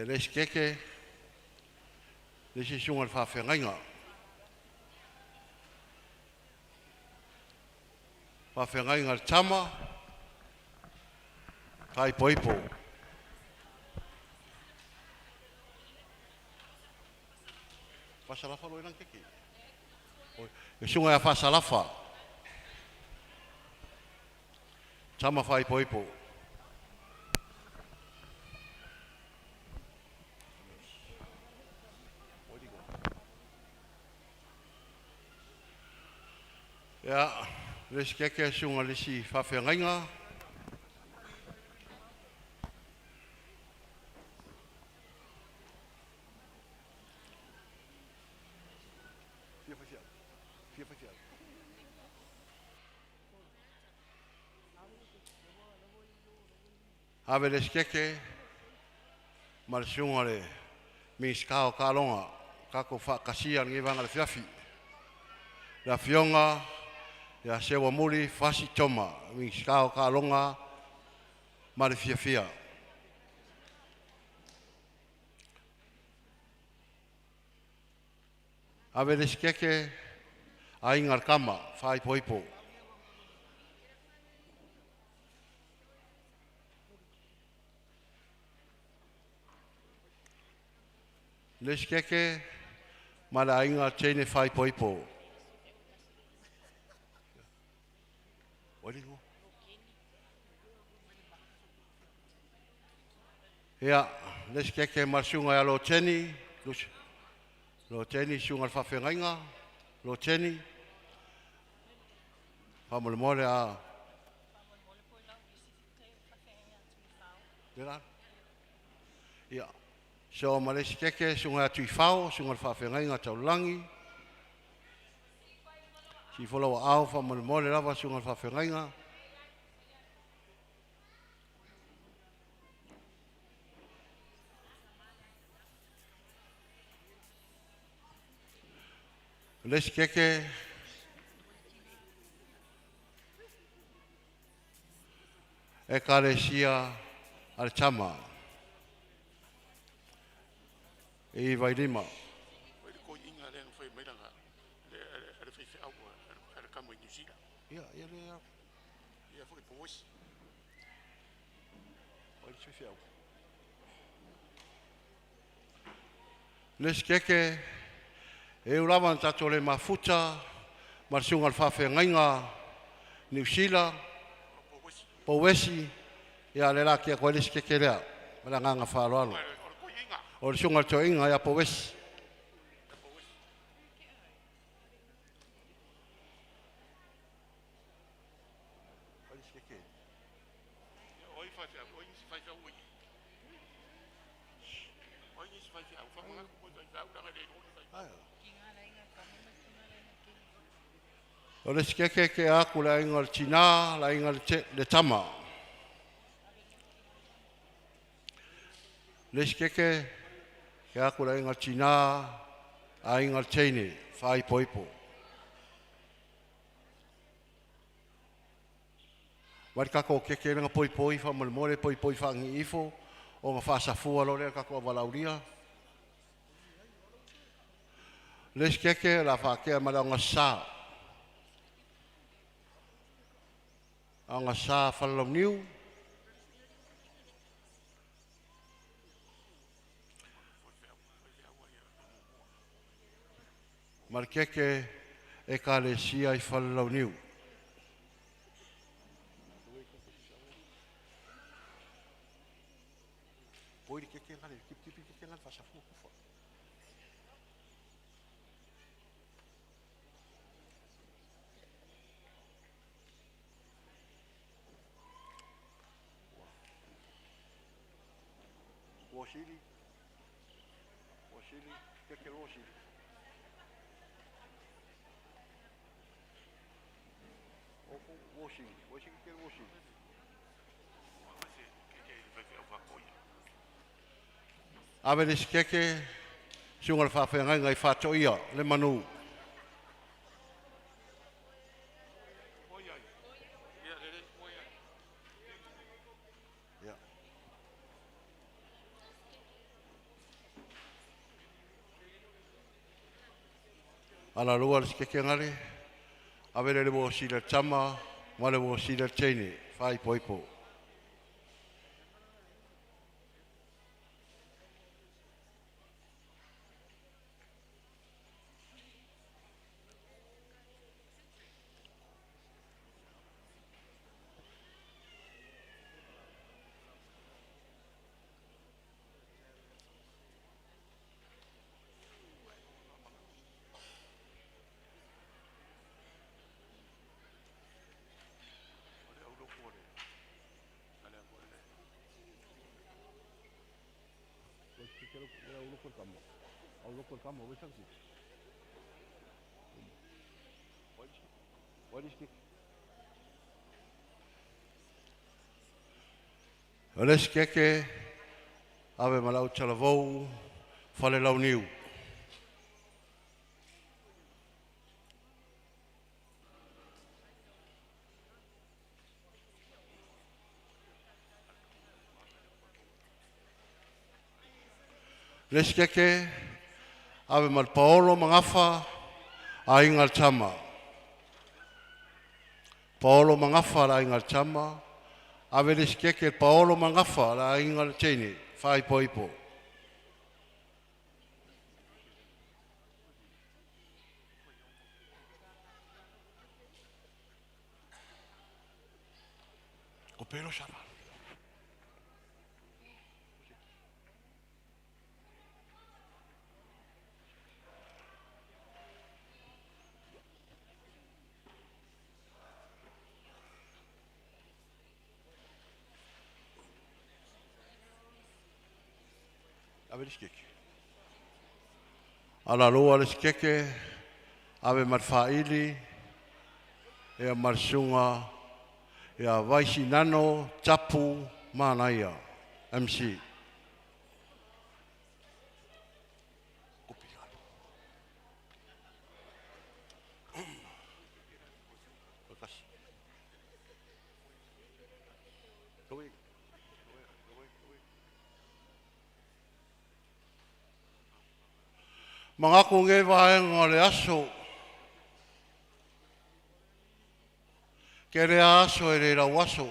Ia le isi keke, le isi susuga i le faafeagaiga. Faafeagaiga a le Tama, Faaipoipo. Faasalafa loa keke. Le susuga ia Faasalafa, Tama Faaipoipo. Ia, le isi keke susuga i le isi faafeagaiga. Ave le isi keke ma le susuga i le Minisita o Taaloga, tatou faatasia lenei vaega o le afiafi. Le afioga ia Seuamuli Fasi Toma, Minisita o Taaloga ma le Fiafia. Ave le isi keke aiga o le Tama, Faaipoipo. Le isi keke ma le aiga teine Faaipoipo. Ia, le isi keke ma le susuga ia Loteni, Loteni susuga i le faafeagaiga, Loteni, faamolemole a. Ia, so ma le isi keke susuga ia Tuifao, susuga i le faafeagaiga taulagi. Sifola ua au faamolemole lava susuga i le faafeagaiga. Le isi keke Ekalesia a le Tama i Vailima. Ia, ia le Le isi keke e eu lava na tatou le mafuta ma le susuga i le faafeagaiga Niu Sila, Pouesi, ia le la tia atu ai le isi keke lea. Ma le agaga faaaloalo. O le susuga i le toeaina ia Pouesi. O le isi keke ke aku le aiga o le tina, le aiga le tama. Le isi keke ke aku le aiga o le tina, aiga o le teine, faaipoipo. Mai le tatou keke lenga poipoi faamolemole poipoi faaniifo o na faasafua lo lea tatou avalaulia. Le isi keke la whakea ma le aogasa. Aogasa falalauniu. Ma le keke ekalesia i falalauniu. Poi le keke ngale, tipi keke ngale faasafua kufa. Wasili, wasili, keke wasili. Wasili, wasili keke wasili. Ave le isi keke, susuga i le faafeagaiga i Faatoia le manu. Ia. Alalua le sikeke ngale, avele le wo sila tama, ma le wo sila teine, faaipoipo. O le isi keke, ave ma lau talavou, fale launiu. Le isi keke, ave ma le Paolo Magafa, aiga le Tama. Paolo Magafa le aiga le Tama, ave le isi keke Paolo Magafa le aiga le teine, faaipoipo. O pelo sala. Ave le isi keke. Alaloa le isi keke, ave ma le faili, ia ma le susuga ia Vaisinano Tapu Manaia, MC. Magaku nge vaega o le aso. Ke le aso e le lau aso.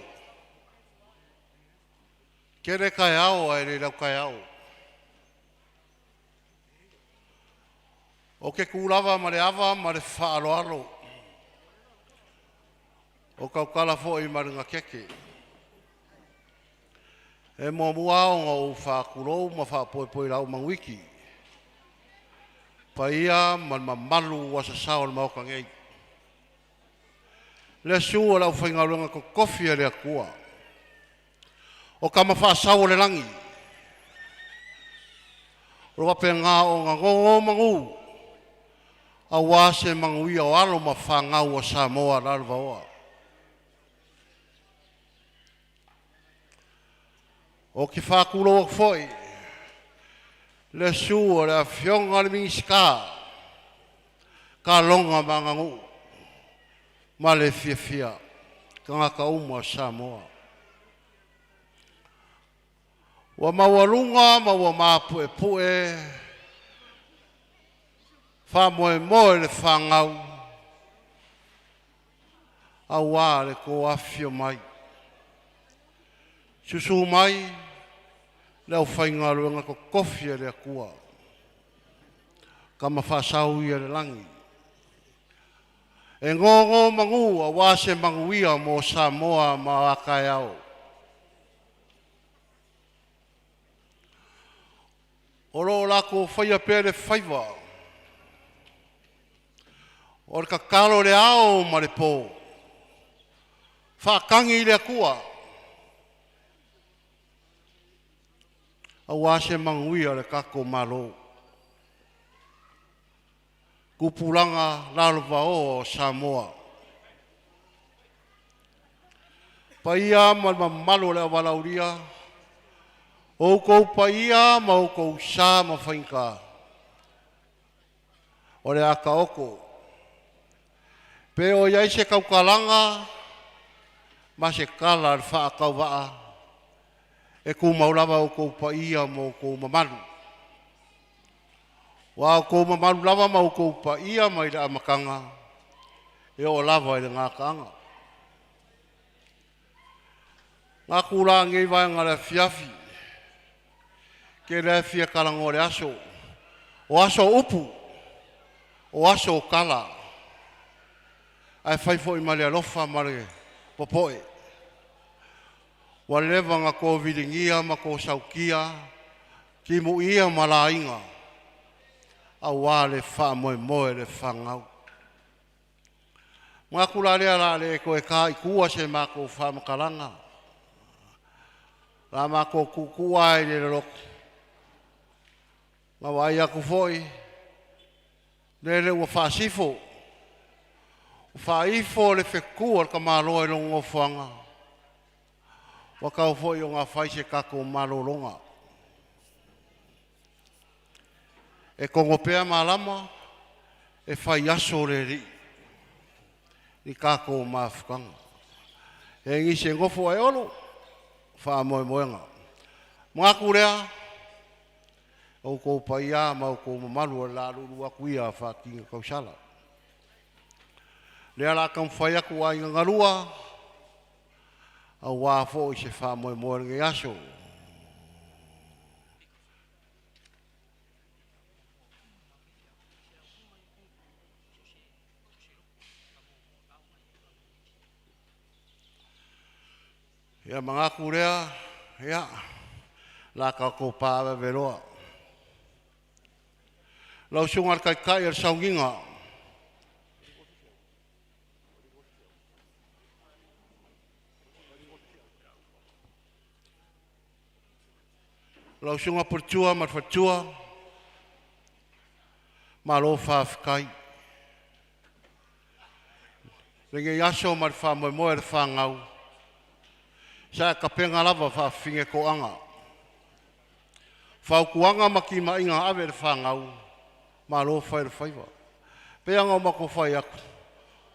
Ke le kai ao e le lau kai ao. O ke kūlava ma le ava ma le faaaloalo. O kaukala fo'i ma le gakeke. E muamua ona ou faatulou ma faapoepoe lau manuiki. Paia ma le mamalu ua sasao o le maota nei. Le susu o le aufaigaluega totofi a le Atua. O tama faasau o le lagi. O lo faapena ona nonomanu aua se manuia o alo ma fanau a Samoa lalovaoa. Ou te faatulou atu foi le susu o le Afioga i le Minisita Taaloga ma Aganuu ma le fiafia tagata uma o Samoa. Ua maualuga ma ua mapuepue faamoemoe le fagau auā le tou afifio mai. Susu mai le aufaigaluega totofi a le Atua, tama faasau ia i le lagi, e nonomanu aua se manuia mo Samoa ma a taeao. O lo o latou faia pea le faiva o le tatalo i le ao ma le po, faatagi i le Atua aua se manuia o le tatou Malo, tupulaga lalovaoa o Samoa. Paia ma le mamalu o le auvalaaulia, o outou paia ma outou sa ma faiga, o le a taoto. Pe o i ai se tautalaga ma se tala a le faatauvaa, e tumau lava outou paia ma outou mamalu. Ua outou mamalu lava ma outou paia mai le amataga e oo lava i le gataaga. Manatu la i lenei vaega o le afiafi, tele lava e fia talanoa i le aso. O aso o upu, o aso o tala, ae fai foi ma le alofa ma le popoe. Ua leva ona to viligia ma to sautia timuia ma laiga aua le faamoemoe o le fanau. Manatu la lea o le a le toe ta i tua se matou faamatalaga, o le a matou tuutuu lava i le loloto ma vaai atu foi lele ua faasifo, ua faaifo le fetu a le tamaloa i lona nofoaga, ua tatau foi ona fai se tatou malologa. E togo pea malama e fai aso le alii i tatou mafutaga. E leai nisi e nofo ae Olo faamoemoega. Manatu lea, o outou paia ma outou mamalu o le a lulu atu ia faatini tausala. Lea o le a taumafai atu aiga galua aua foi se faamoemoe o lenei aso. Ia manatu lea, ia, o le a tatou paavaeve loa. Lau Susuga i le Taitai o le Sauniga, lau Susuga Puletua ma le Faletua, malo faafetai. I lenei aso ma le faamoemoe o le fanau, sa e tapena lava faafafine toaga. Fautuaga ma timaiga na ave i le fanau, malo fai o le faiva. E pei lava ona matou fai atu,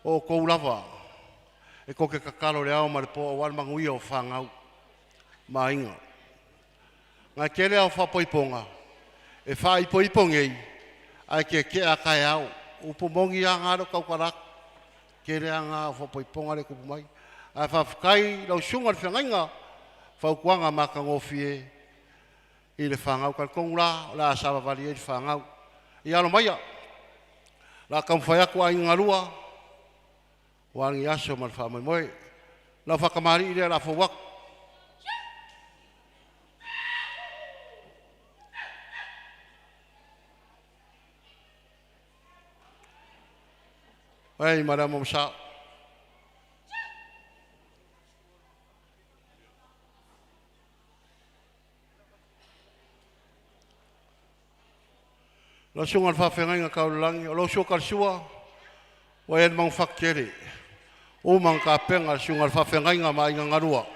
o outou lava e tou te tatalo i le ao ma le po aua le manuia o fanau ma aiga. Aua e tele ao faaipoipoga, e faaipoipo nei ae tietie a taeao. O upu moni lava na lea ou te tautala atu, tele lava na o faaipoipoga lea e tupu mai. Ae faafetai i lau susuga i le feagaiga, fautuaga matagofie i le fanau. E talitonu la o le a savavali ai le fanau. Ia alo maia, o le a taumafai atu aiga galua aua lenei aso ma le faamoemoe. Lau faatamalii lea o le a fou atu. Oi ma le amo ma Lau susuga i le Faafeagaiga tau i le lagi, o lou uso Talesua ua i ai le manufatu tele, ua uma ona tapena e le susuga i le faafeagaiga ma aiga galua.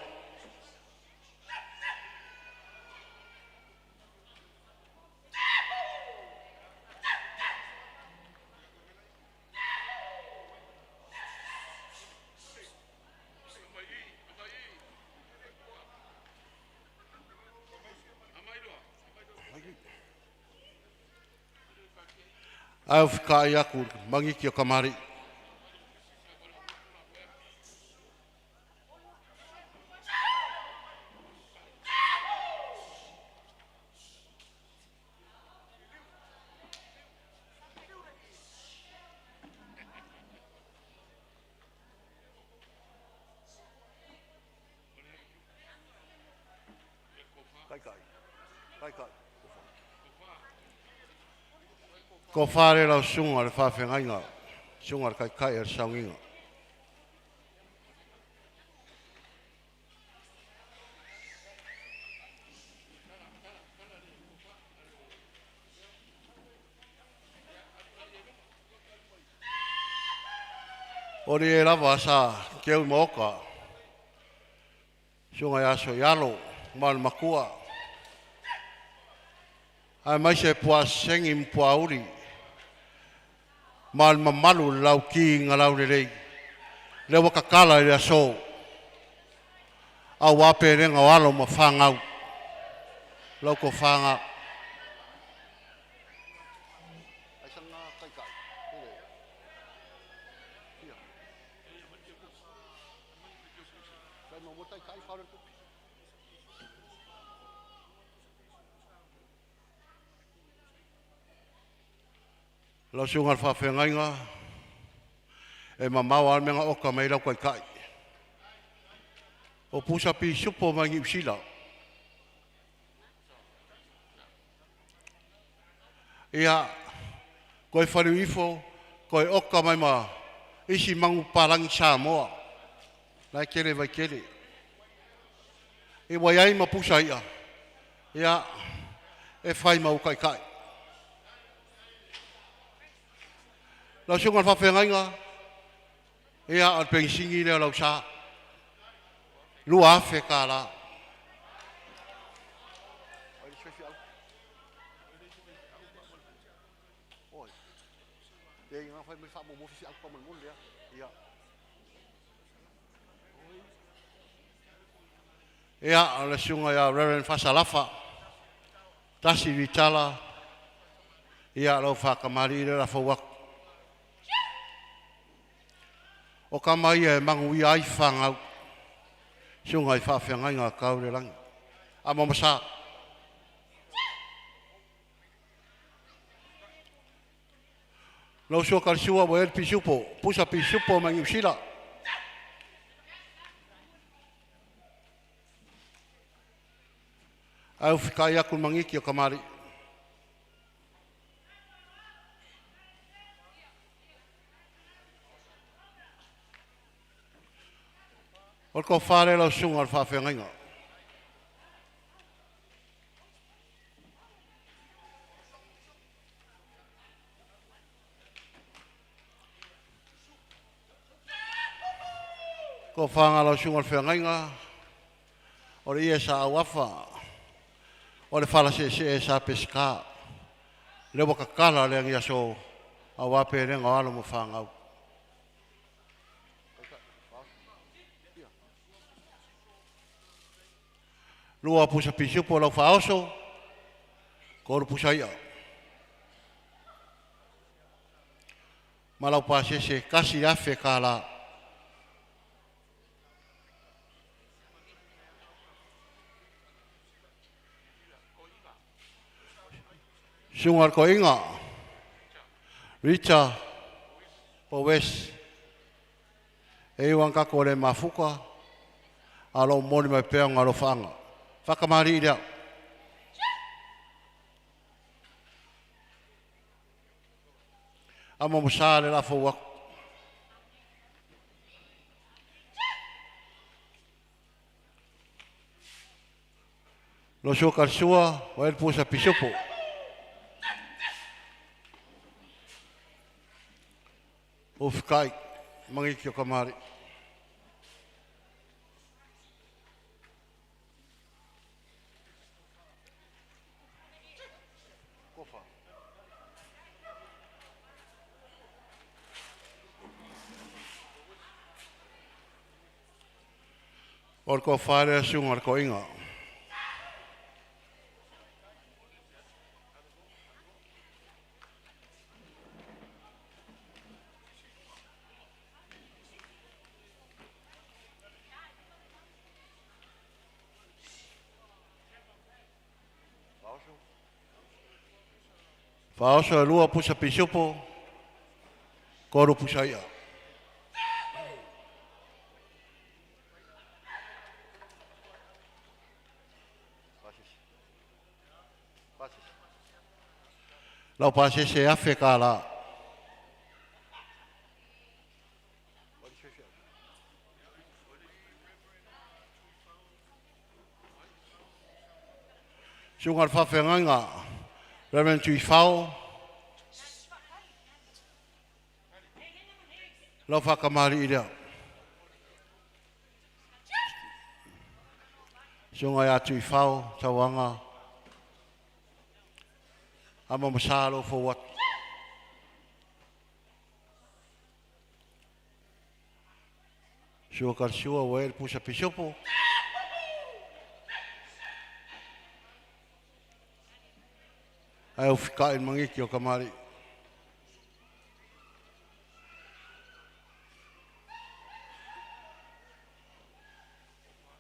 Ae ou fetaai atu i le magiti o tamalii. Tofa lea i lau susuga i le faafeagaiga, susuga i le taitai o le sauniga. O le lava sa teu i maota, susuga ia Sooialo ma le Matua, aemaise Puaa-sesegi ma Puaauli ma le mamalu i le Lauti na Laulelei, lea ua tatala i le aso aua pelega o alo ma fanau. Lau tofa lena. Lau susuga i le faafeagaiga, e mamao lava le mea na oka mai ai lau taitai. O pusa pisupo mai Niu Sila. Ia, toe faliu ifo, toe oka mai ma isi manupapalagi Samoa. La e tele vaitele. Ia ua i ai ma pusa i'a, ia, e fai ma ou taitai. Lau susuga i le faafeagaiga, ia o le penisini lea o lau sa, $2,000. Ia, o le susuga ia Reverend Fasalafa Tasi Vitala, ia lau faatamalii lea o le a fou atu. O tama ia e manuia ai fanau, susuga i faafeagaiga tau le lagi. Amo ma sa. Lau sua talisua ua i ai le pisupo, pusa pisupo mai Niu Sila. Ae ufitai atu le magiti o tamalii. O le tofa lea lau susuga i le faafeagaiga. Tofaga lau susuga i le feagaiga, o le ie sa auafa, o le fala seesee sa Peseta, lea ua tatala le agiaso aua pelega o alo ma fanau. Lua pusa pisupo lau faaoso, tolu pusa i'a. Ma lau pasese $1,000. Susuga i le Toeaina Richard Powers, e ui lava ina tatou le mafuta, a o lo o momoli mai pea ona alofaaga. Faatamalii lea. Amo ma sa le lafou atu. Lau sua talisua, ua i ai le pusa pisupo. Ufitai, magiti o tamalii. O le tofa lea susuga i le toeaina. Faaoso e lua pusa pisupo, tolu pusa i'a. Lau pasese e $1,000. Susuga i le faafeagaiga Reverend Tuifao, lau faatamalii lea. Susuga ia Tuifao Tauaga, amo ma sa lou fou atu. Sua talisua ua i ai le pusa pisupo. Ae ufitai le magiti o tamalii.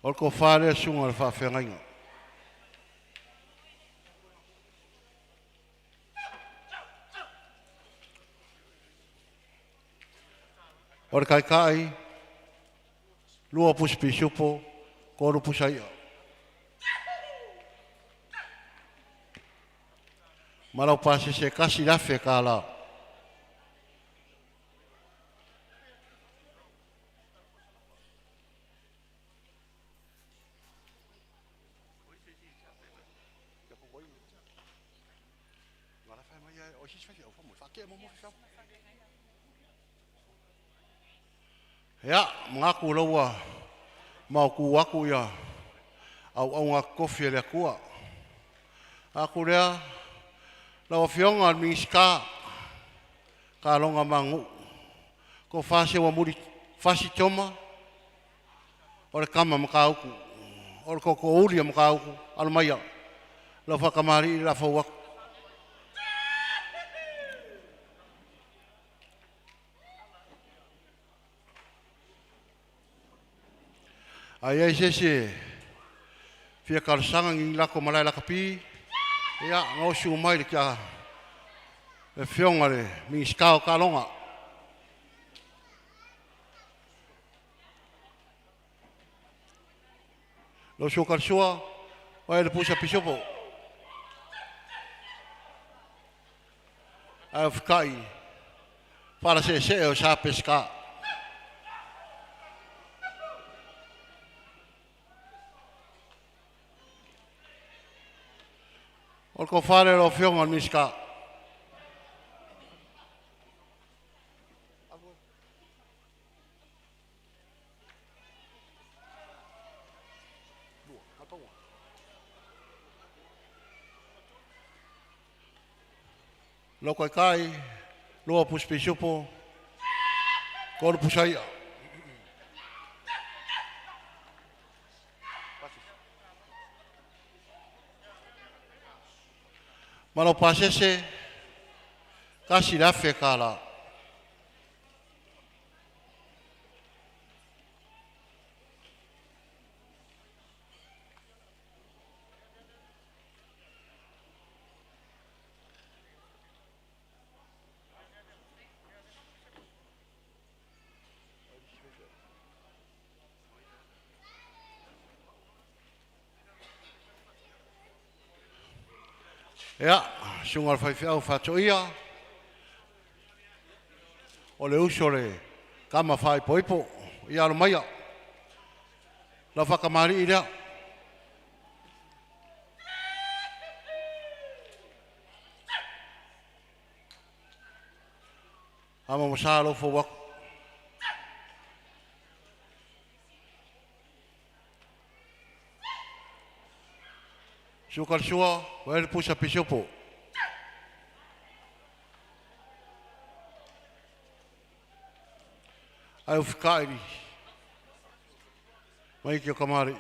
O le tofa lea susuga i le faafeagaiga. O le taitai, 2 pusa pisupo, 3 pusa i'a. Ma lau pasese 1,000 tālā. Ia, manatu o ua maotu atu ia auauna totofi a le Atua. Atu lea, lau Afioga i le Minisita, Taaloga ma Aganuu, tofa Seuamuli Fasi Toma, o le tama Matautu, o le tootoouli o Matautu, alo maia, lau faatamalii le la fau atu. A i ai se isi e fia talosaga ni latou malae lakapi, ia gaosi uma mai le Afioga i le Minisita o Taaloga. Lau susu Talisua, vaai le pusa pisupo. Ae o fetai falaseesee o sa Peseta. O le tofa lea i lau Afioga i le Minisita. Lau taitai, 2 pusa pisupo, 3 pusa i'a. Ma lau pasese, 1,000 tālā. Ia, susuga i le faifeau faatoia, o le uso le tama faaipoipo, ia alo maia, lau faatamalii lea. Ama ma sa alofa ua atu. Suka le sua, o le pusa pisupo. Ai o fikaili, mai ki o kamari.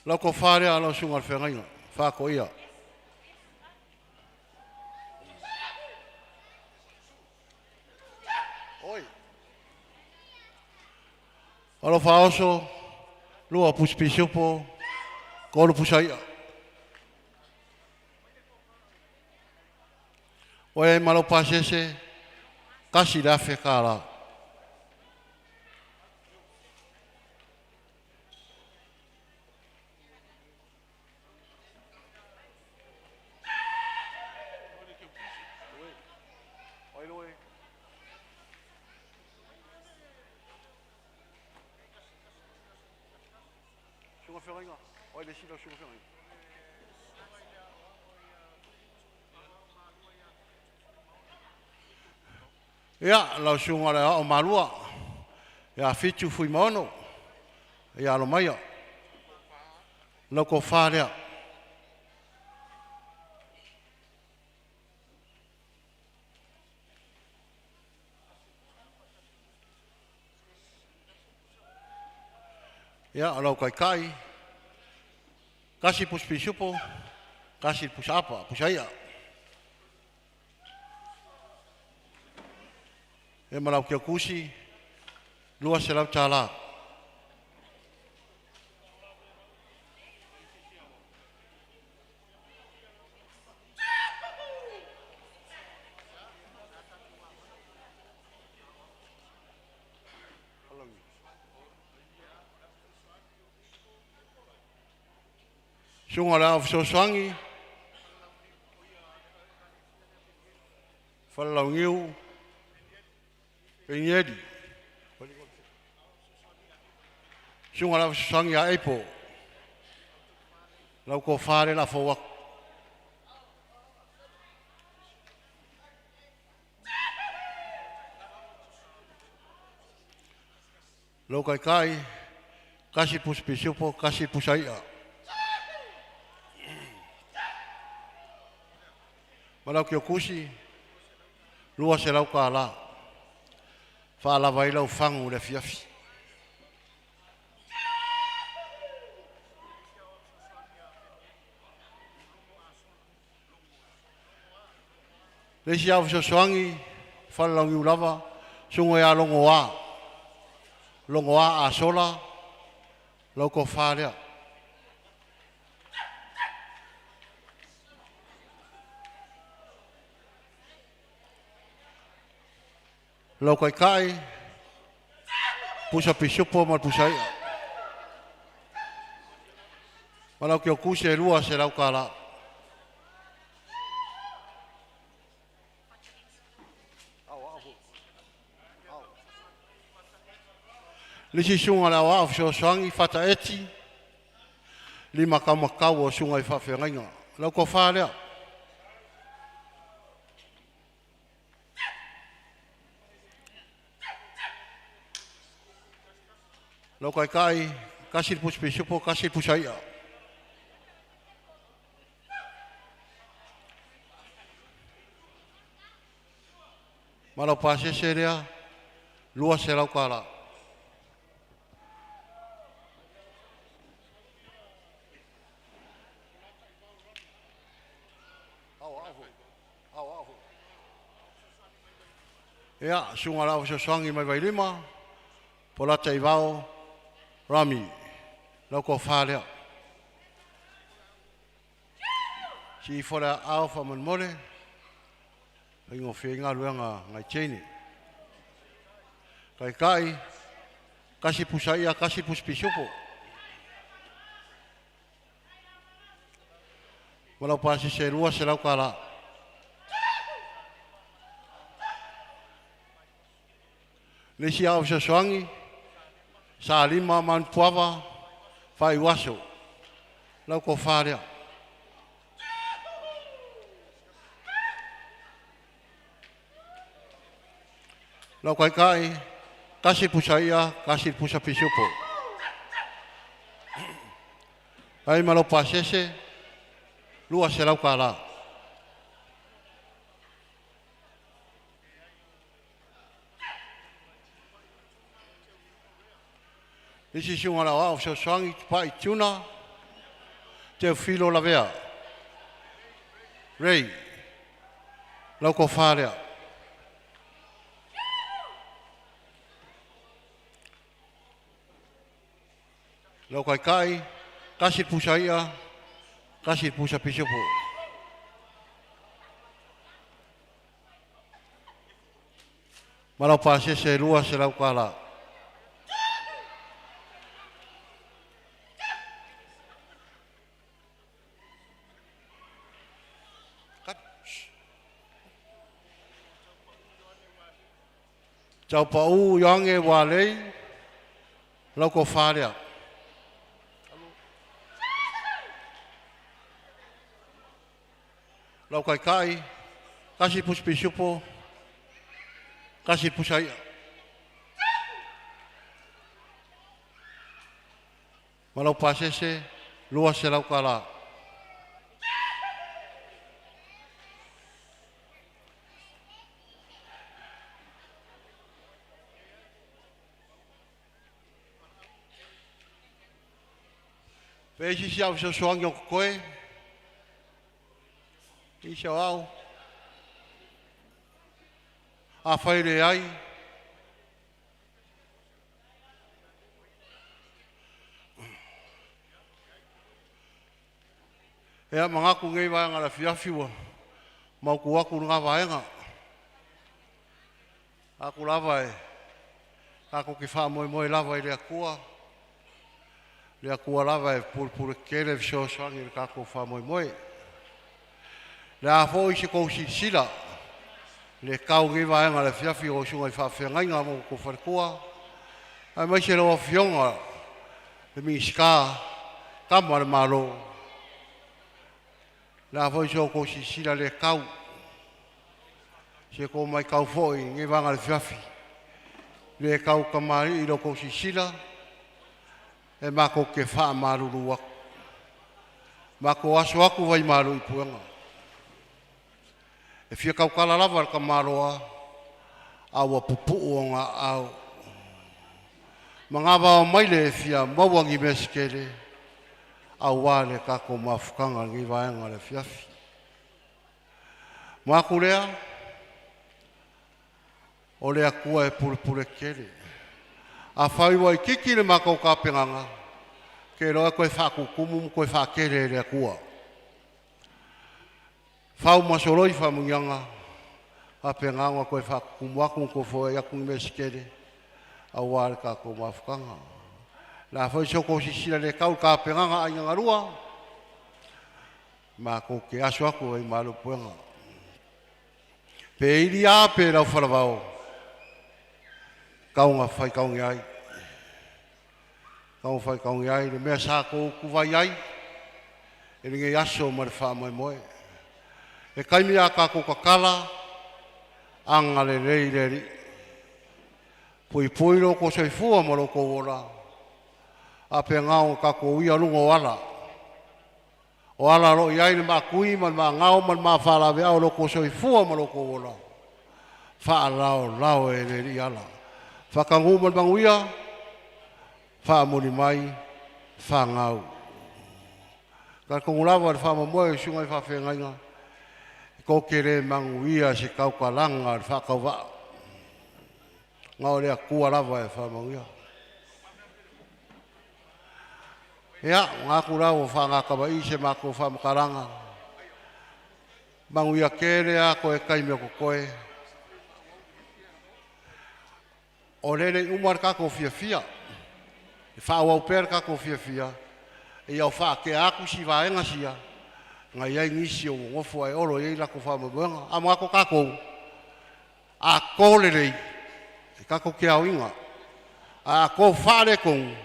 Lau ko whare alo sunga le whengainga, whako ia. Oi. Alo whaoso, lua pusi pisupo, kolu pusa ia. Oe malo pasese, kasi le afe kālā. Ia, lau susuga le Aoao Malua, ia Fitu Fuimaono, ia alo maia, lau tofa lea. Ia, o lau taitai, kasi pusi pisupo, kasi pusa apa, pusa ia. E ma lau kiokusi, $200. Susuga i le Aoao Fesoasoani Falelauniu Penieli. Susuga i le Aoao Fesoasoani ia Apo. Lau tofa lea o le a fou atu. Lou taitai, tasi le pusa pisupo, tasi le pusa i'a. Ma lau teutusi, $200. Faalava ai lau fagu i le afiafi. Le isi ao fesoasoani falelauniu lava, susuga ia Logoa, Logoa Asola, lau tofa lea. Lau taitai, pusa pisupo ma le pusa i'a. Ma lau teutusi e $200. Le isi susuga i le Aoao Fesoasoani Fataeti Lima Taumatau o susuga i faafeagaiga. Lau tofa lea. Lau taitai, tasi le pusa pisupo, tasi le pusa i'a. Ma lau pasese lea, $200. Ia, susuga i le Aoao Fesoasoani mai Vailima, Polataivao Rami, lau tofa lea. Sii ifo le aao faamolemole, e faigofie ai galuega a nai teine. Taitai, tasi pusa i'a tasi pusa pisupo. Ma lau pasese e $200. Le isi ao fesoasoani, Salima ma Manupuava Faiuaso, lau tofa lea. Lau taitai, tasi le pusa i'a, tasi le pusa pisupo. Ai ma lau pasese, $200. Le isi susuga i le Aoao Fesoasoani Tupai Tuna Teofilo Lavea Ray, lau tofa lea. Lau taitai, tasi le pusa i'a, tasi le pusa pisupo. Ma lau pasese e $200. Taupau Ioane Walei, lau tofa lea. Lau taitai, tasi le pusa pisupo, tasi le pusa i'a. Ma lau pasese, $200. Pe isi si au fesoasoani o totoe, isi o au. Afai e leai, Ia manatu lenei vaega o le afiafi ua mautu atu lena vaega. Aku lava e tatou te faamoemoe lava i le Atua, le Atua lava e pulepule tetele fesoasoani i le tatou faamoemoe. O le a foi se tou silasila le tau i lenei vaega o le afiafi i lau susuga i faafeagaiga ma outou faletua, aemaise lau Afioga i le Minisita Tama a le Malo, o le a foi so outou silasila le tau i si tou maitau foi i lenei vaega o le afiafi, le tautamalii i lo outou silasila, e matou te faamalulu atu, matou aso atu vaimalu i puega. E fia tautala lava le tamaloa a ua puupuu ona aau. Manava o maile e fia maua ni mea se tele aua le tatou mafutaga i lenei vaega o le afiafi. Manatu lea, o le Atua e pulepule tele. Afai ua itiiti le matou tapenaga, ou te iloa e toe faatutumu ma toe faatele e le Atua. Fau ma soloi faamanuiaga, faapena ona toe faatutumu atu ma toe foai atu ni mea se tele aua le tatou mafutaga. O le a foi so outou silasila le tau i tapenaga a aiga na lua, matou te aso atu ai malu i puega. Pe ili a pe laufalavao, tau ina faitaoni ai, tau ina faitaoni ai le mea sa outou utuvai ai i lenei aso ma le faamoemoe. Le taimi a tatou tatala, agalelei le Alii, puipui lo outou soifua ma lo outou ola, faapena ona tatou uia luga o ala, o ala o lo o i ai le maatui ma le maagao ma le mafaalaveao o lo outou soifua ma lo outou ola, faalaolao e le Alii ala. Faataunuu ma le manuia, faamuli mai fagau. Talitonu lava i le faamoemoe o susuga i faafeagaiga, tou te le manuia i se tautalaga a le faatauvaa, na o le Atua lava e faamanuia. Ia, manatu la ua faagatama'i se matou faamatalaga, manuia tele a toe taimi o totoe. O lea e le i uma le tatou fiafia, e faaauau pea le tatou fiafia, ia o faatea atu si vaega sia na i ai nisi o nonofo ae olo i ai latou faamoemoega. A manatu tatou, a to lelei, e tatou te aoina, ae a to faaletonu,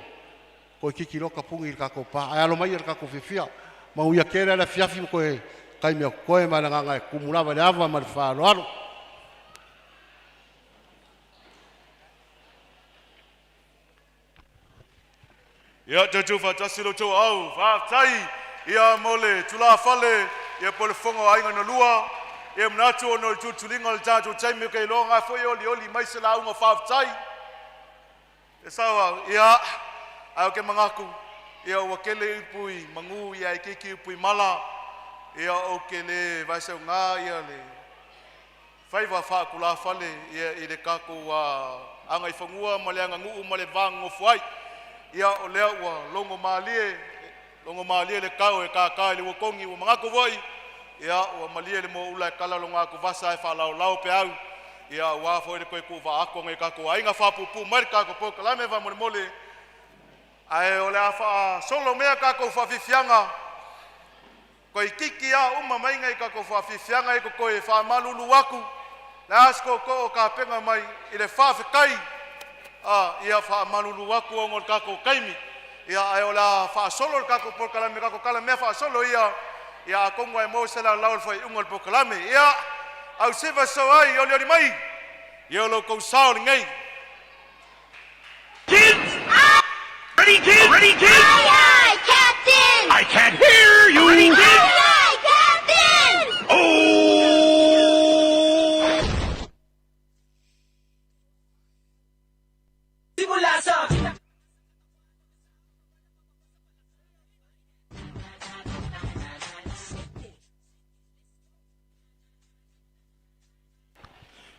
toeitiiti loa tapuni le tatou pa. Ae alo maia i le tatou fiafia. Manuia tele le afiafi ma toe taimi o totoe, ma le agaga e tumu lava i le ava ma le faaaloalo. Ia tautu faatasi lo outou aau, faafetai ia mo le tulafale ia po o le fofoga o Aiga na Lua. Ia manatu ona o le tulituliga o le tatou taimi, ou te iloa foi e olioli mai se lauga faafetai. E sao ia, ae ou te manatu ia ua tele upu i manu ia e itiiti upu i mala. Ia ou te le vaeseuga ia le faiva faatulafale ia i le tatou agaifanua ma le aganuu ma le va nonofo ai. Ia o lea ua logo malie, logo malie le tao e tata i le uatogi, ua manatu foi ia ua malie le moaula e tala lona atuvasa ae faalaolao peau ia aua foi le toe tuuvaa atu o nai o tatou aiga. Faapuupuu mai le tatou polokalame faamolemole, ae o le a faasolo mea tatou faafiafiaga. Toeitiiti lava uma mai nai tatou faafiafiaga ia totoe. E faamalulu atu, le a se tootoo o tapena mai i le faafetai, a ia faamalulu atu ona o le tatou taimi. Ia ae o le a faasolo le tatou polokalame i tatou talamea faasolo ia, ia atonu lava e maua se laolao i le faaiuga o le polokalame. Ia, au siva so ai olioli mai ia lo outou sao lenei. Kids! Ready, kids? Ready, kids? Aye, aye, Captain! I can't hear you! Ready, kids? Aye, aye, Captain! Oh! Simula sa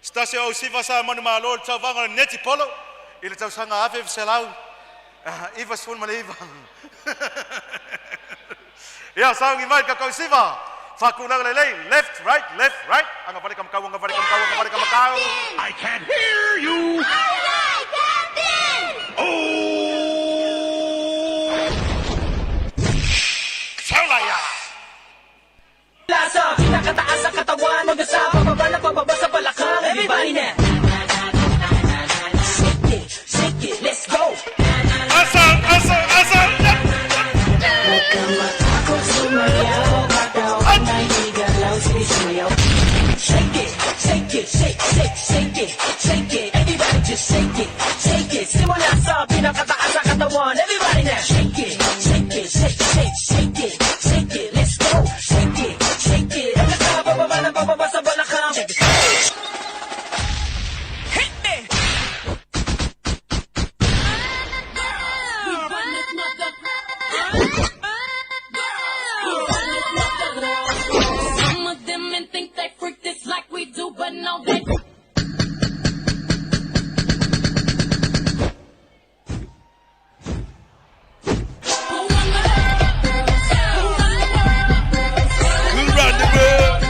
Se tasi o ausiva sa manumalo i le tauvaga o le netipolo i le tausaga 1999. Ia saugi mai kakausiva. Fakulaga lelei. Left, right, left, right. Agafale kamakau, agafale kamakau, agafale kamakau. I can't hear you. Aye, aye, Captain! Saula ia. Lasa, pinakataas sa katawan Hanggang sa pababa na pababa sa balakang Everybody now! Shake it, shake it, let's go! Asa, asa, asa. Huwag kang matakot sumayaw Katawan ay igalaw, sige sumayaw Shake it, shake it, shake, shake, shake it Shake it, everybody just shake it Shake it, simula sa pinakataas sa katawan Everybody now! Shake it, shake it, shake, shake, shake it Shake it, let's go! Shake it, shake it Hanggang sa pababa na pababa sa balakang Check it. Hit me! Some of them men think they freak this like we do, but no, they. Who run the world?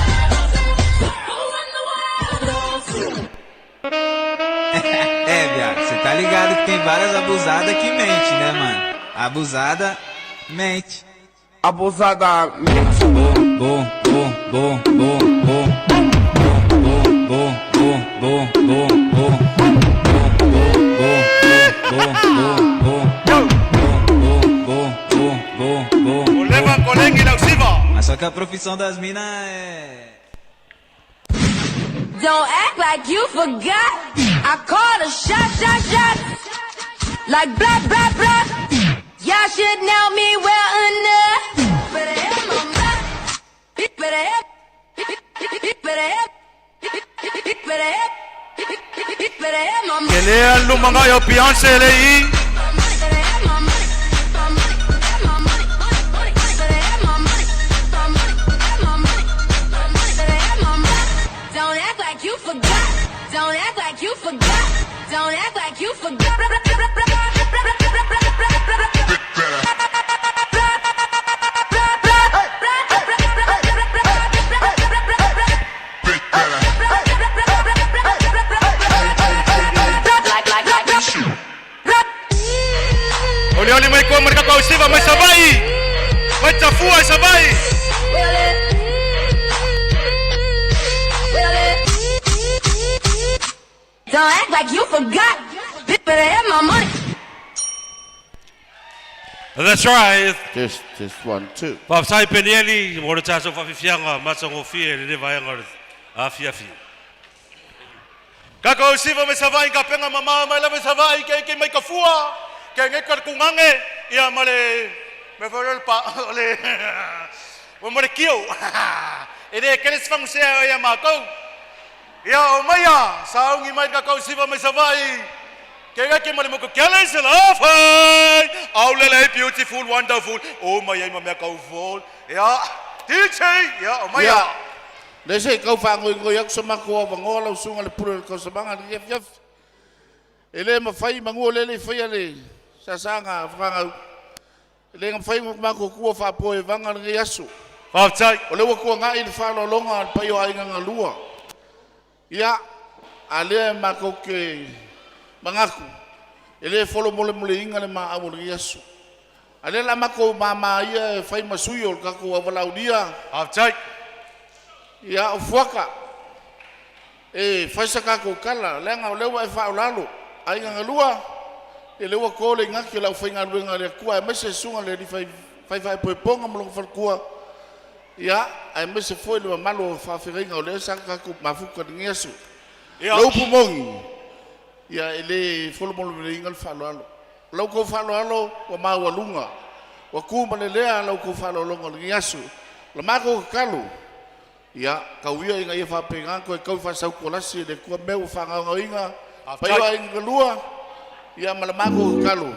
Who run the world? We run the world. É, viado, você tá ligado que tem várias abusadas que mente, né, mano? Abusada mente. Abusada mente. Bom, bom, bom, bom, bom, bom. Bom, bom, bom, bom, bom, bom. Bom, bom, bom, bom, bom. Bom, bom, bom, bom, bom, O leva bom. kolegi lausiva. Mas só que a profissão das minas é. Don't act like you forgot. I called a shot, shot, shot. Like blah, blah, blah. Y'all should know me well enough. Better have my money. Better have. Better have. Better have. Better have my money. Ke lea lumanga yo Beyonce le i. Better have my money. My money. My money. Money. Better have my money. My money. My money. My money. Better have my money. Don't act like you forgot. Don't act like you forgot. Don't act like you forgot. Like, like, like. Oli oli mai kua marika kausiva mai savai. Mai tafua savai. Well, it, well, it. Don't act like you forgot. Bitch, better have my money. That's right. Test, test, one, two. Faafetai Penieli mo le tatou faafiafiaga matagofie i lenei vaega o le afiafi. Kakausiva mai savai ka penga mama mai lava savai ke ke mai kafua. Ke nge ka kungange ia male me fore pa ole. O mare kio. E le kele sfangu se ia makou. Ia o maia saungi mai kakausiva mai savai. Ke nge ke male mo kele se la fai. Au lele beautiful wonderful. O mai ai ma kau fol. Ia DJ ia o maia. Ia. Le se kau whaangoi aku sa mako awangoa lau sunga le pule le kausamanga le yef yef. E le mawhai mangua le le whaia le sasanga whangau. E le ngawhai mako kua whaapo e vanga le ngai aso. Faafetai. O le ua kua ngai le whaalolonga le pai o ainga ngalua. Ia, a lea mako ke mangaku. E le folo mole mole inga le maa o le ngai aso. A lea la mako mama ia e whai masui o le kako awalaunia. Faafetai. Ia o fuaka e faisa kako kala leaga o lea ua e faaolalo aiga galua e le ua ko le gaki o lau faigaluega le akua aemaise e suga le alii faifaepoepoga ma logo falekua ia aemaise foi le mamalu o faafegaiga o lea sa kakou mafuka lenei aso Ia. le upu mogi ia e lē folomolomeleiga le faaaloalo o lau kou faaaloalo ua maualuga ua ku ma lelea lau kou faaaloaloga o lenei aso la makou kakalo ia kau ia ina ia faapegā koe kau faasaukualasi e le akua mea ua faagaogaoiga Faafetai. paio aiga galua ia ma le makou kakalo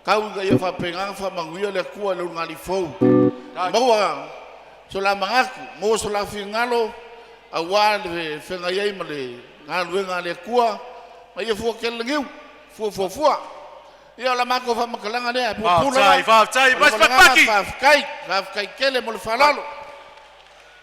kau ina ia faapegā faamanuia le akua i le ulugalifou maua so la magaku maua so la figalo auā le fegai ai ma le galuega a le akua Ma ia fua kele le giu, fua fua fua. Ia o la matou faamatalaga lea, e puupuu Faafetai, lava. faafetai, O lou mas agaga papaki. faafetai, faafetai tele mo le faaaloalo.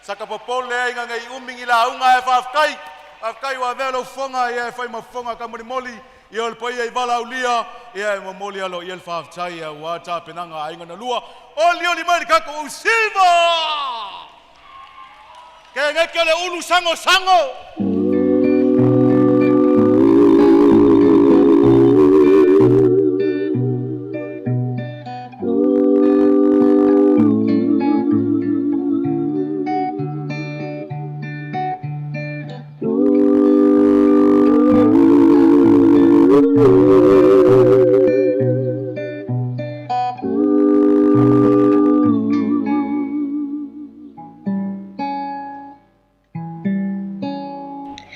Saka popole ai nga ngai umi ngi launga e faafetai. Faafetai ua avea lou fofoga ia e fai ma fofoga kamolimoli ia o le paia i valaaulia ia e momoli alo ia le faafetai auā tapenaga a aiga na lua. Olioli mai le tatou ausiva. Kegeke le ulu sango sango.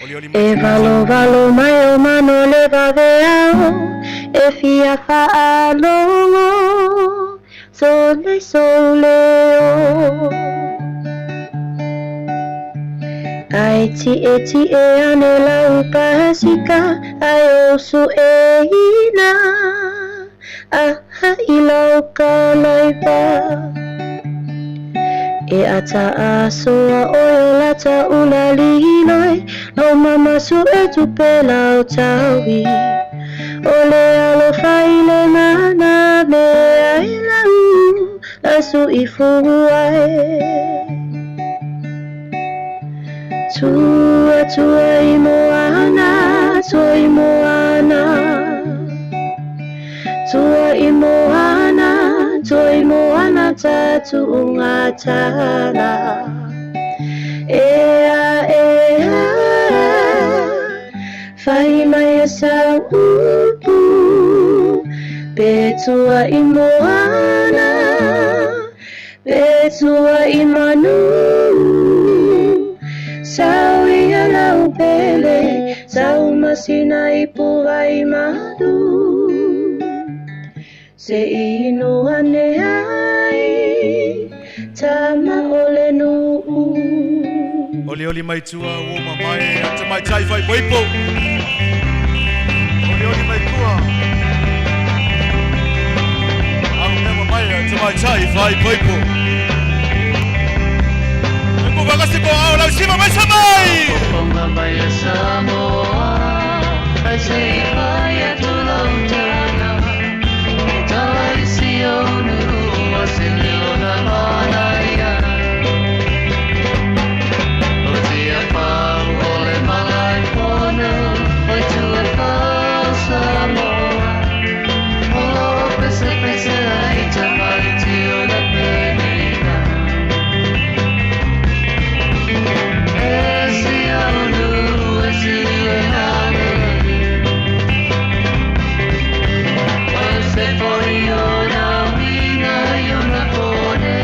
Olioli mai E valo valo mai o mano le vaveao e fia faalogo sole sole o. Ai ti e ti e ane lau pasika ai o su e ina aha i lau ka laiva. E ata asoa oe o lata ula liloi Lau mama su e tupe lau taui O le alofa i le mana me ai lau La su i fua e Tua tua i moana, tua i moana Tua i moana, tua i moana tatu ngā tala E a e a, whai mai a sa upu Pe tua i moana, pe tua i manu Sau ia lau pele, sau masina i puai madu Se inu ane ai, tama o le nuu. Olioli mai tua ua mamae a tamaitai faaipoipo. Olioli mai tua. Au mea mamae a tamaitai faaipoipo. E ko vakasi ko au lau siva mai samai. Fonga mai a Samoa, ai se i fai atu lau tala. E tala i si onu, o se leo na manaia. O tia pau o le malai pono, o tua pau Samoa. O lo pese pese ai tamai tio na penina. E si onu, e si le ane. O se foi o na wina i ona pone.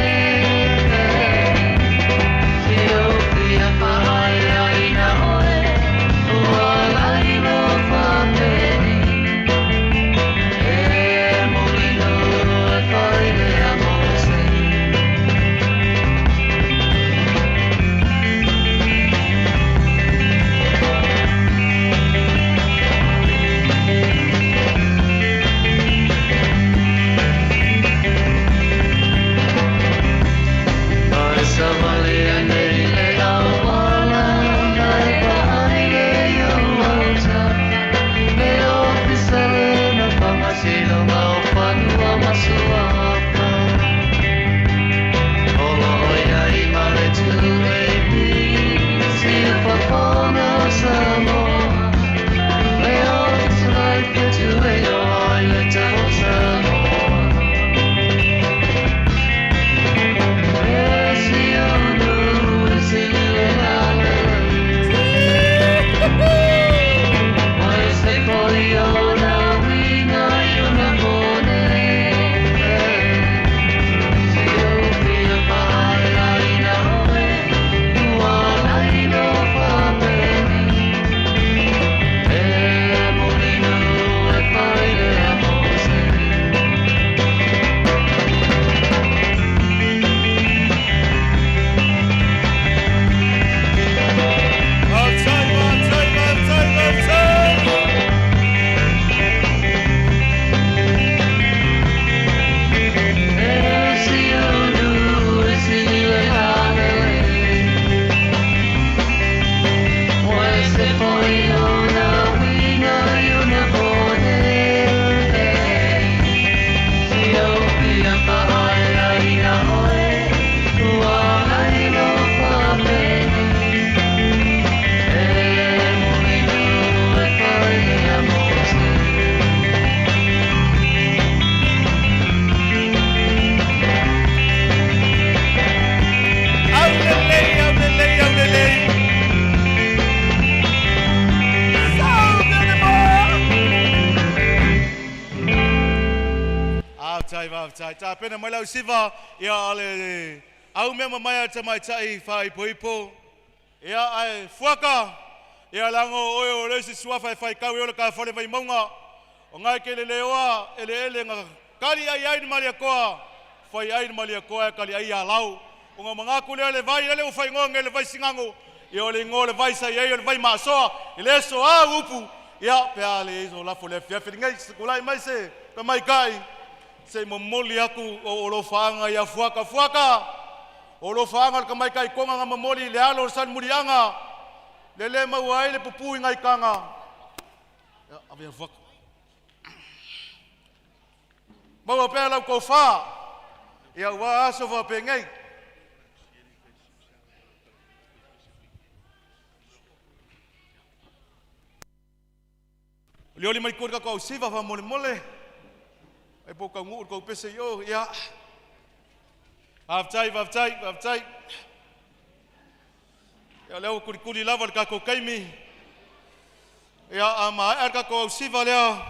Faafetai. Tapena mai lau siva ia ale au mea mamae a tamaitai faaipoipo. Ia ae fuaka ia lago oe o le isi suafa e faikau e o le kafale vaimauga. O ngai ke le leoa ele ele nga kali ai ai ni maliakoa. Fai ai ni maliakoa e kali ai ia lau. O ngā mangaku lea le vai, ele o whai ngonge le vai singango. Ia o le ingoa le vai sa iai o le vai maasoa. I le so a upu. Ia, pe a le iso lafo le fiafi ngai kulai mai se ka mai kai. Se momoli aku o o lo whaanga ia fuaka fuaka. O lo whaanga le ka mai kai konga ngā momoli le alo o san murianga. Le le maua ai le pupu i ngai kanga. Ia, ave fuaka. Maua pea lau kouwha. Ia ua aso wha pe ngai. Oli oli mai kua ka kau siva fa mole mole. Ai po kau ngu kau pese yo ia. Aftai aftai aftai. Ia leo kuri kuri lava ka ko kaimi. Ia a ma ai ka ko siva lea.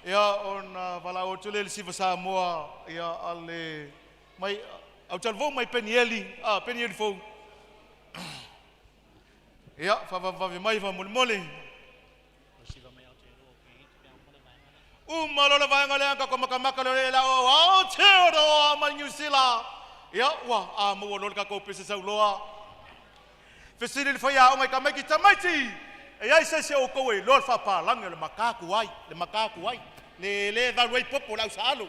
Ia ona vala o tule le siva Samoa ia ale mai au talvo mai penieli a penieli fo. Ia fa fa fa mai fa mole mole. Uma lola vaenga lea ka makamaka le la o Aotearoa mai New Zealand. Ia ua a mo lola ka ko pese sau loa. Fesili le whaia o ngai ka maiki tamaiti. E ai se se o koe loa fa pa lange le makaku ai, le makaku ai. Le le valu ai popo lau sa alo.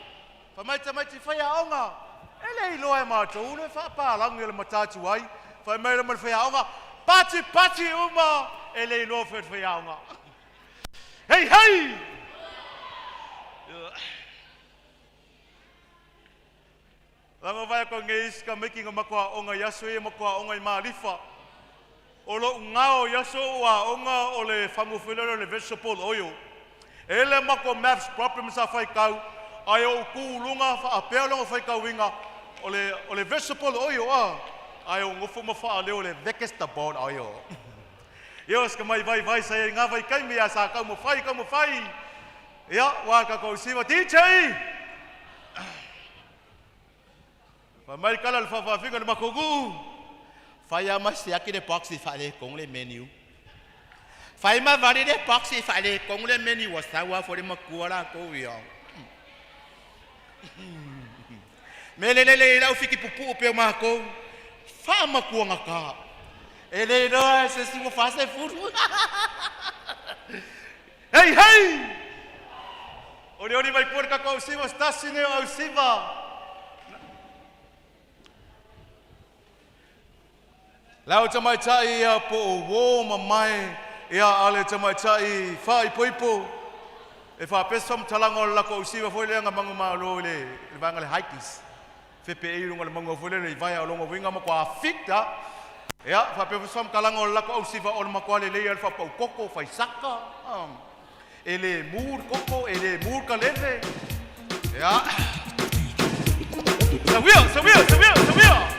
Fa mai tamaiti whaia onga. E le iloa e mātou le fa pa lange le matatu ai. Fa mai le whaia onga. Pati pati uma e le iloa fa whaia onga. Hey hey! Langa vai ko ngeis ka making o makoa onga yaso e makoa onga i maalifa. O lo ngao yaso wa onga o le whangufilero le vegetable oil. E le mako maths problems a whai kau. Ai o ku lunga wha a pea longa whai kau winga. O le vegetable oil a. Ai o ngofu ma wha leo le vegetable oil. Ios ka mai vai vai sa e ngā vai kai mea sa kau mo whai kau mo whai. Ia, wā ka kau siwa DJ! Fa mai kala le whawhawhinga le makogu. Whai ama siaki le box i whale kong le menu. Whai ma wale le box i whale kong le menu wa sawa fo le makua la ko ia. Me le le le lau fiki pupu o peo mako. Wha makua ngā ka. E le roa se si mo whase furu. Hey hey! Ori ori mai kua ka kau siwa stasi ne au siwa. Lau tamaitai ia po o wō mamae ia ale tamaitai whaipoipo. E whapesa mtalanga o lako au siwa foi lea ngā mangu malo le vanga le haikis. Fepe e lunga le mangu foi le vai o longa winga ma kwa fita. Ia whapesa mtalanga o lako au siwa o le makwa le lea le whapau koko whai saka. E le mur koko, e le mur ka leve. Ia. Sawia, sawia, sawia, sawia!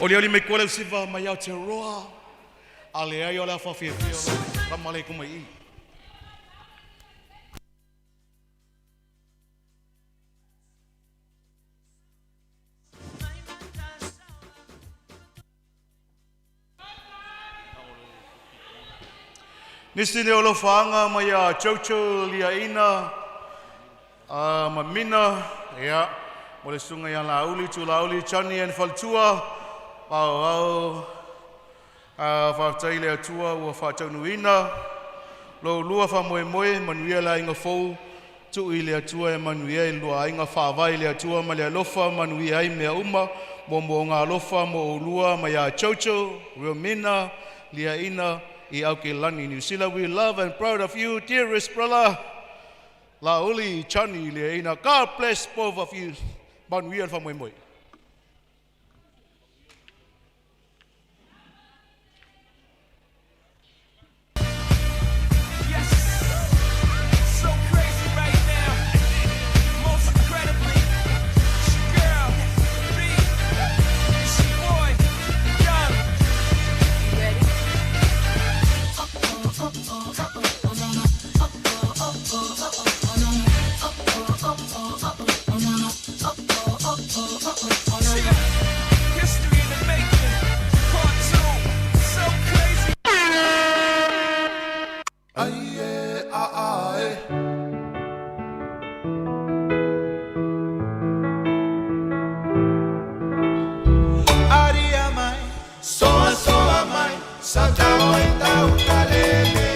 Oli oli mai kua siva mai Aotearoa. A le ai o le afa fia fia. Ka male kuma i. Nisi le olo whaanga mai a Chocho lia ina a mamina ia mo le sunga ia lauli tu lauli Johnny and Faltua au au a whaatai le atua ua whaataunuina lo lua wha moe moe manuia la inga fou tu i le atua e manuia i lua inga whaavai le atua ma le alofa manuia ai mea uma mo mo ngā alofa mo ulua mai a Chocho Romina lia ina i Aukilani, New Zealand. We love and proud of you, dearest brother. Lauli Johnny Liaina. God bless both of you. Manuia le faamoemoe. So crazy right now. Most incredibly, it's your girl, B. It's your boy, Young. You ready? History in the making. Part two. So crazy. Aria mai, soa soa mai, sa tau e tau kalele.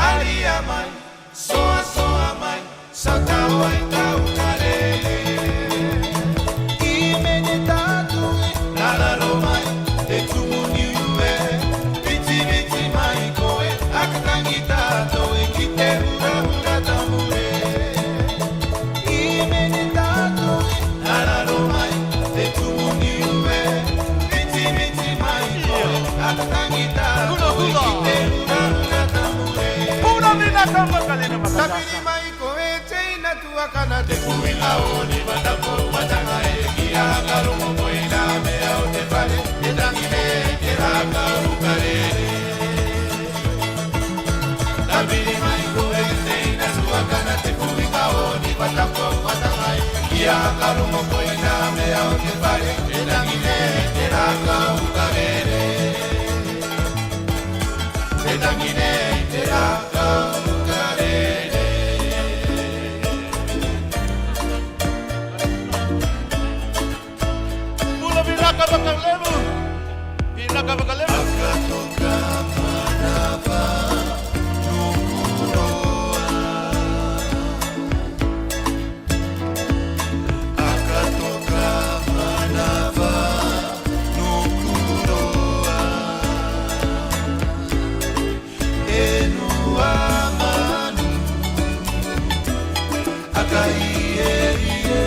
Aria mai, soa soa mai, sa tau e tau kalele. I mene tatu e, nalalo mai, te tumu niue, biti biti mai koe, akatangi tato e ki te hura hura tamure. I mene tatu e, nalalo mai, te tumu niue, biti biti mai koe, akatangi tato e ki te hura hura tamure. Tapiri mai koe, teina tuakana te kuila o ni matako matanga e ki a karongo koe la mea o te whare, e tangi me te raka ukarere. Tapiri mai koe, teina tuakana te kuila o ni matako matanga e ki a karongo koe la mea o te whare, e tangi me te raka ukarere. E tangi me te raka ukarere. Pula vinaka vakalevu. Vinaka vakalevu. Akatoka manava nukuroa. Akatoka manava nukuroa. Enua manu akaie ie.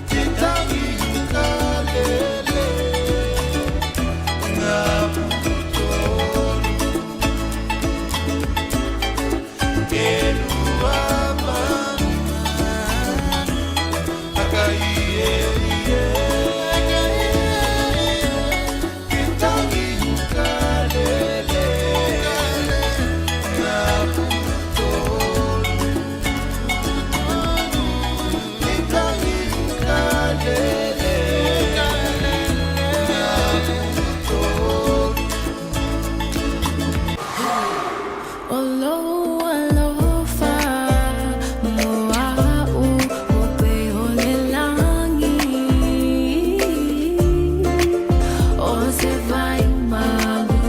Te tangi ukalele ngā putolu. Enua manu akaie ie. Te tangi ukalele ngā putolu. Te tangi ukalele ngā putolu. O lou alofa moa'u o pe o le lagi O se vai malu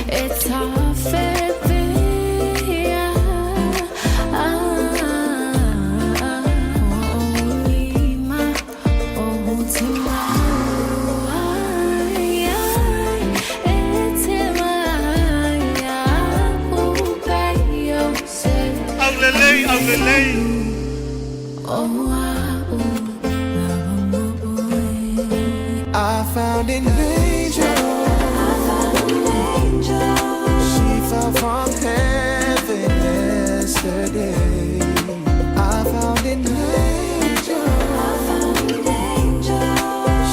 e tafefea O lima o te mau ai ai e te mai au pe o se Aulelei, aulelei. O a'u I found an angel. She fell from heaven yesterday. I found an angel.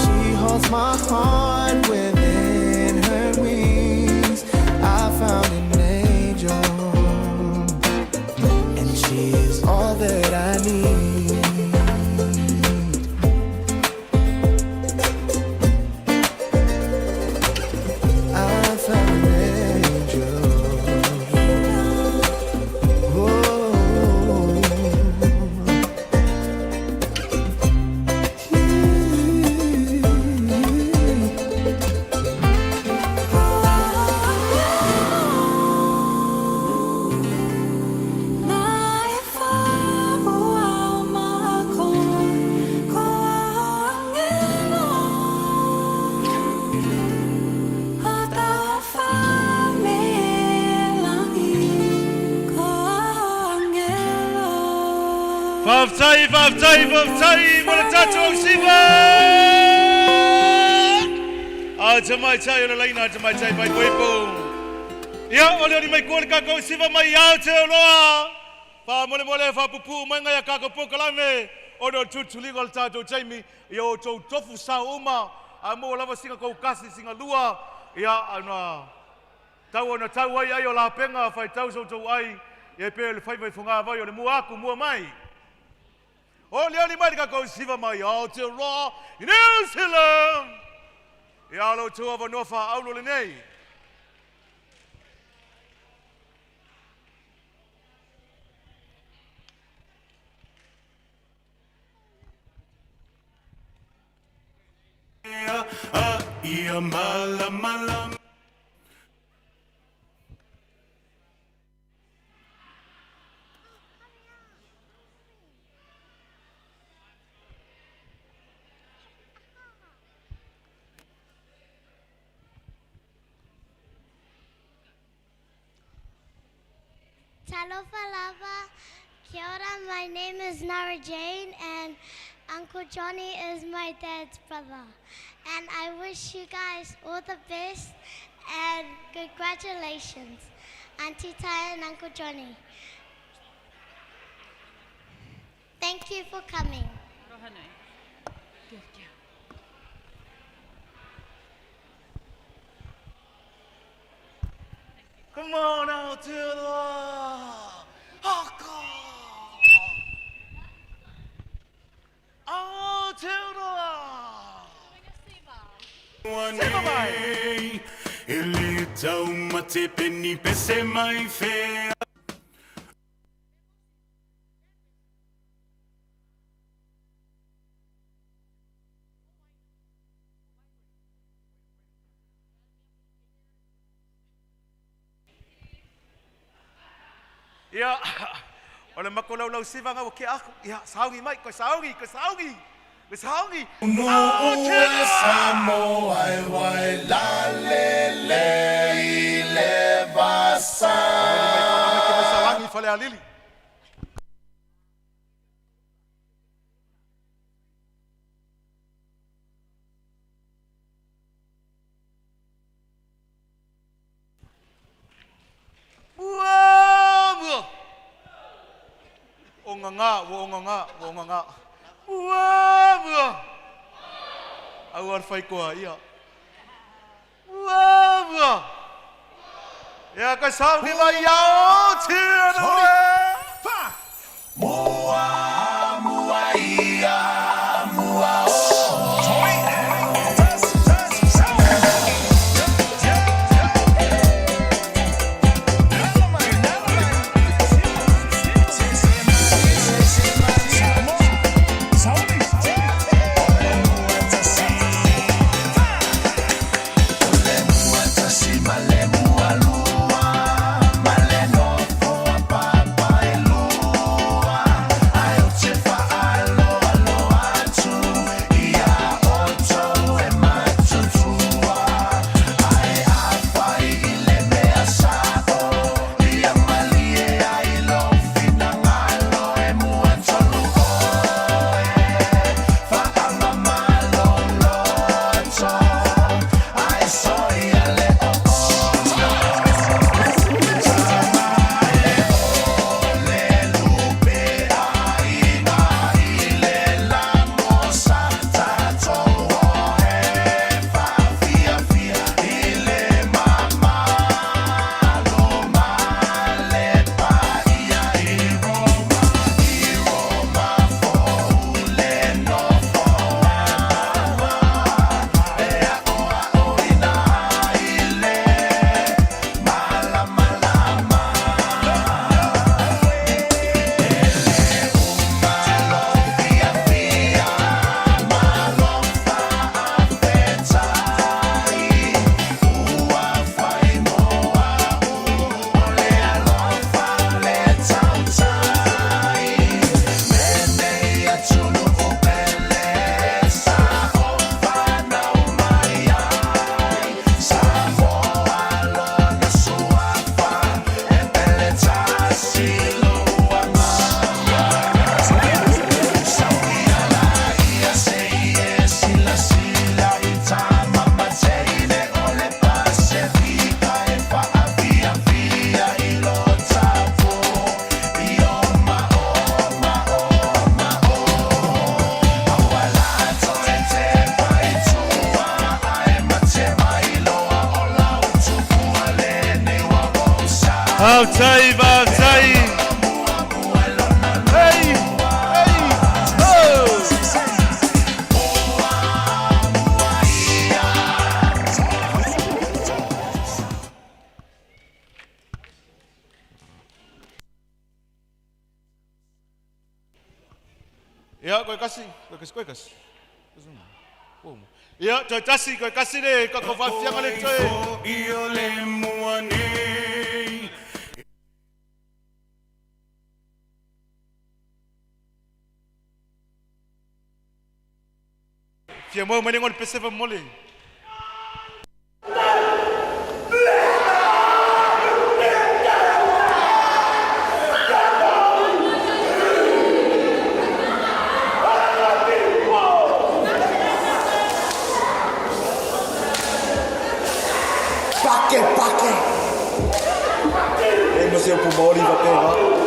She holds my heart within her wings. I found an angel, and she is all that I need. Faafetai, faafetai, faafetai mo le tatou ausiva. A tamaitai o le laina, tamaitai paipoipo. Ia, o le oli mai kua le kākou siva mai Aotearoa. Faamolemole faapupuu mai ngai a kākou polokalame ona o le tulituliga o le tatou taimi. Ia outou tofu sao uma, a maua lava sina kou kasi, sina lua, ia, ona tau ona tau ai ai o lapega faitau sa outou ai, ia e pei o le faiva i fogavai o le mua aku mua mai. O le oli mai le kākou siva mai Aotearoa i New Zealand. Ia, lo outou avanoa faaauro lenei. Ia malamalama. Talofa lava. Kia ora, my name is Nara Jane and Uncle Johnny is my dad's brother. And I wish you guys all the best and congratulations, Auntie Tai and Uncle Johnny. Thank you for coming. Come on out to the haka. Aotearoa. Siva mai. E le taumate peni pese mai fea. Ia, o le mako laulau siva ngau ke aku. Ia, saungi mai, koe saungi, koe saungi, koe saungi. No ue Samoa e wai la le le i le vasa. Salangi fale alili. Ua, mua. O nganga, ua o nganga, ua o nganga. Ua, mua. Au ar whai koa, ia. Ua, mua. Ia, koe saungi mai Aotearoa. Mua, mua ia, mua o. Faafetai, faafetai. Hey, hey, oh. Ia, koe kasi, koe kasi, koe kasi. Ia, toe tasi, koe kasi le, ka ko whaafianga le toe. Fia mo mai le ngone pese fa mole. Pake, pake. E mo se upu maori wa pena.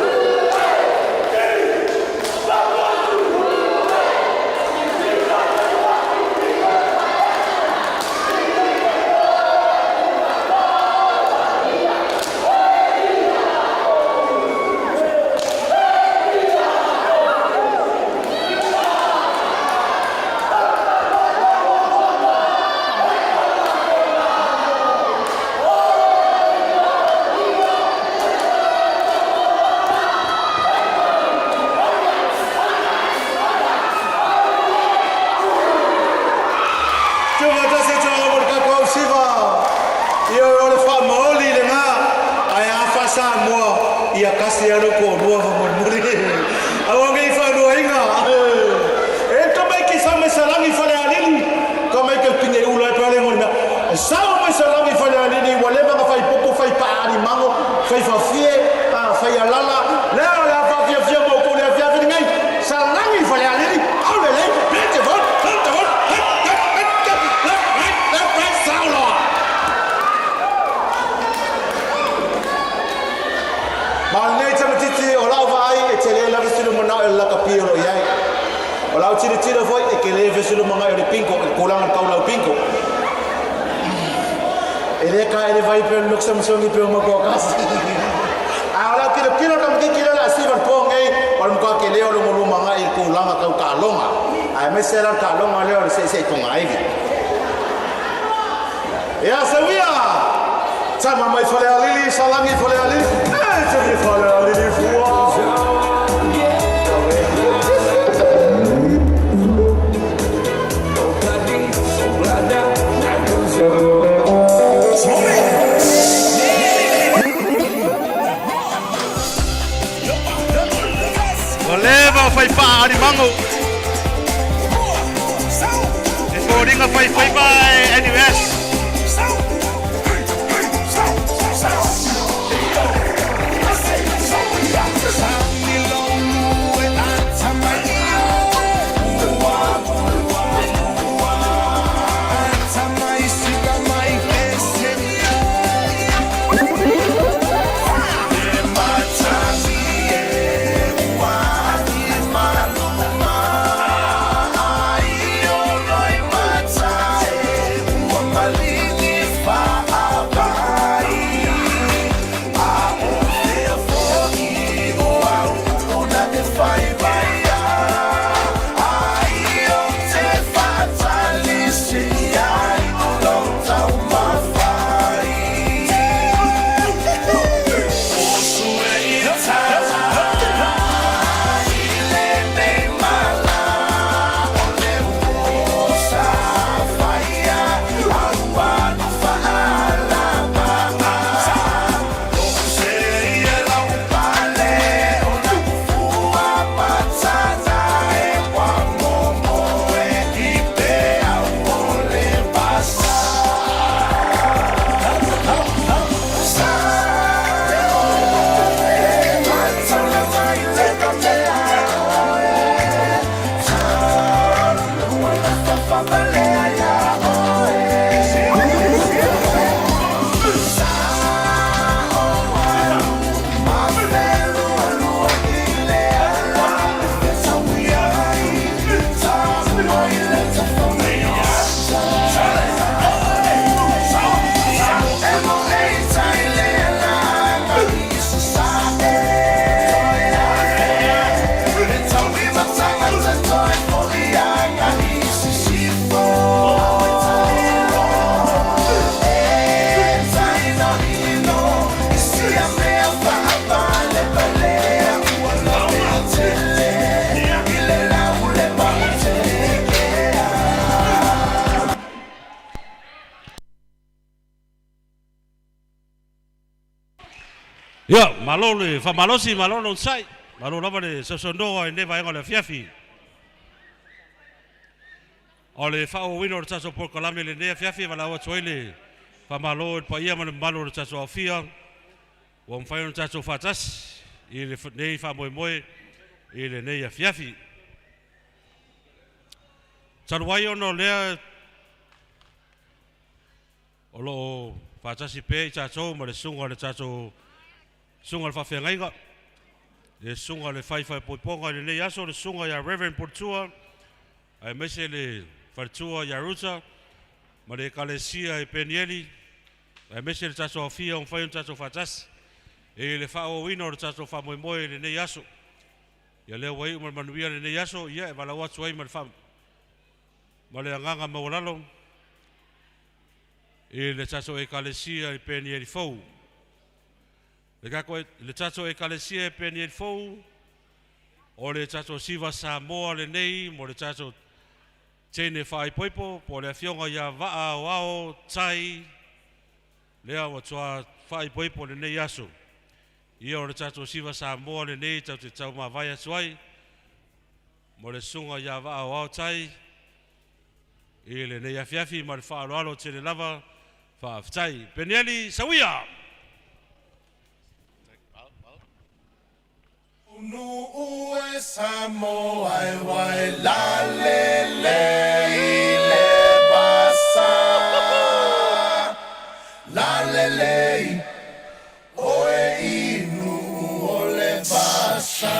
Tuma tasi tuma mo ka ko siva. Ia o le fa maoli le ngā. Ai a fa sa moa ia kasi alo ko noa fa mo muri. Au ngai fa noa inga. E to mai ki sa me salangi fa le alili. Ka mai ke pinge ula e pale ngona. Sa mai salangi fa le alili wa le manga fai popo fai pa ali mango fai fa fie a fai alala. Le la fa fia fia mo ko le fia fia ngai. Salangi fa le alili. Au le le. Pete von. Pete von. Left right, left right, saulo. Ma nei tamatiti o lau vaai e te le lava sulu manao e laka pio ro iai. O lau tiro tiro foi e ke le sulu mangai o le pinko, e kulanga kau lau pinko. E le ka e le vai pe luk sam songi pe o ko kasi. A o lau kilo kilo ka mki kilo la siva po ngai o le mka ke le o lo molu mangai e kulanga kau ka longa. A me se la ka longa le o se se konga ivi. Ia sawia. Tama mai fale alili, salangi fale alili. E te fale alili fua. O leva o fai pa ali mango. E fōringa fai fai pa e NUS. Ia, malo le faamalosi, malo le onosai, malo lava le sausaunoa i lenei vaega o le afiafi. O le faaauauina o le tatou polokalame i lenei afiafi e valaau atu ai le faamalo i le paia ma le mamalu o le tatou aofia ua mafai ona tatou faatasi i lenei faamoemoe i lenei afiafi. Talu ai ona o lea o lo o faatasi pea i tatou ma le susuga i le tatou susuga i le faafeagaiga, le susuga i le faifaipuipuga i lenei aso, le susuga ia Reverend Puletua, aemaise le faletua ia Ruta, ma le ekalesia i Penieli, aemaise le tatou aofia ua mafai ona tatou faatasi i le faaauauina o le tatou faamoemoe i lenei aso. Ia lea ua iu ma le manuia lenei aso, ia e valaau atu ai ma le ma le agaga maualalo i le tatou ekalesia i Penieli fou. Le tatou ekalesia i Penieli fou, o le tatou siva Samoa lenei mo le tatou teine faaipoipo po o le afioga ia Vaa Aoao Tai, lea ua toa faaipoipo lenei aso. Ia o le tatou siva Samoa lenei tatou te taumavae atu ai mo le susuga ia Vaa Aoao Tai i lenei afiafi ma le faaaloalo tele lava. Faafetai. Penieli Sauia. Nuu e Samoa e wai la le le i le vasa. La le le i oe inu o le vasa.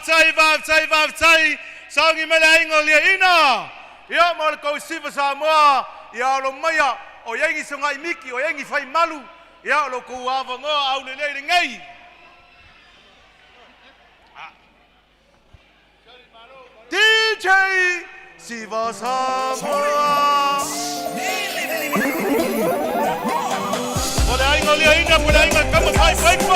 Faafetai, faafetai, faafetai. Sauni mai le aiga o Liaina. Ia mo le tou siva Samoa, ia alo maia, o iai ni sogai miki, o iai ni fai malu, ia o lo tou avanoa aulelei lenei. DJ Siva Samoa. Po le aiga o Liaina, po le aiga kama fai fai po.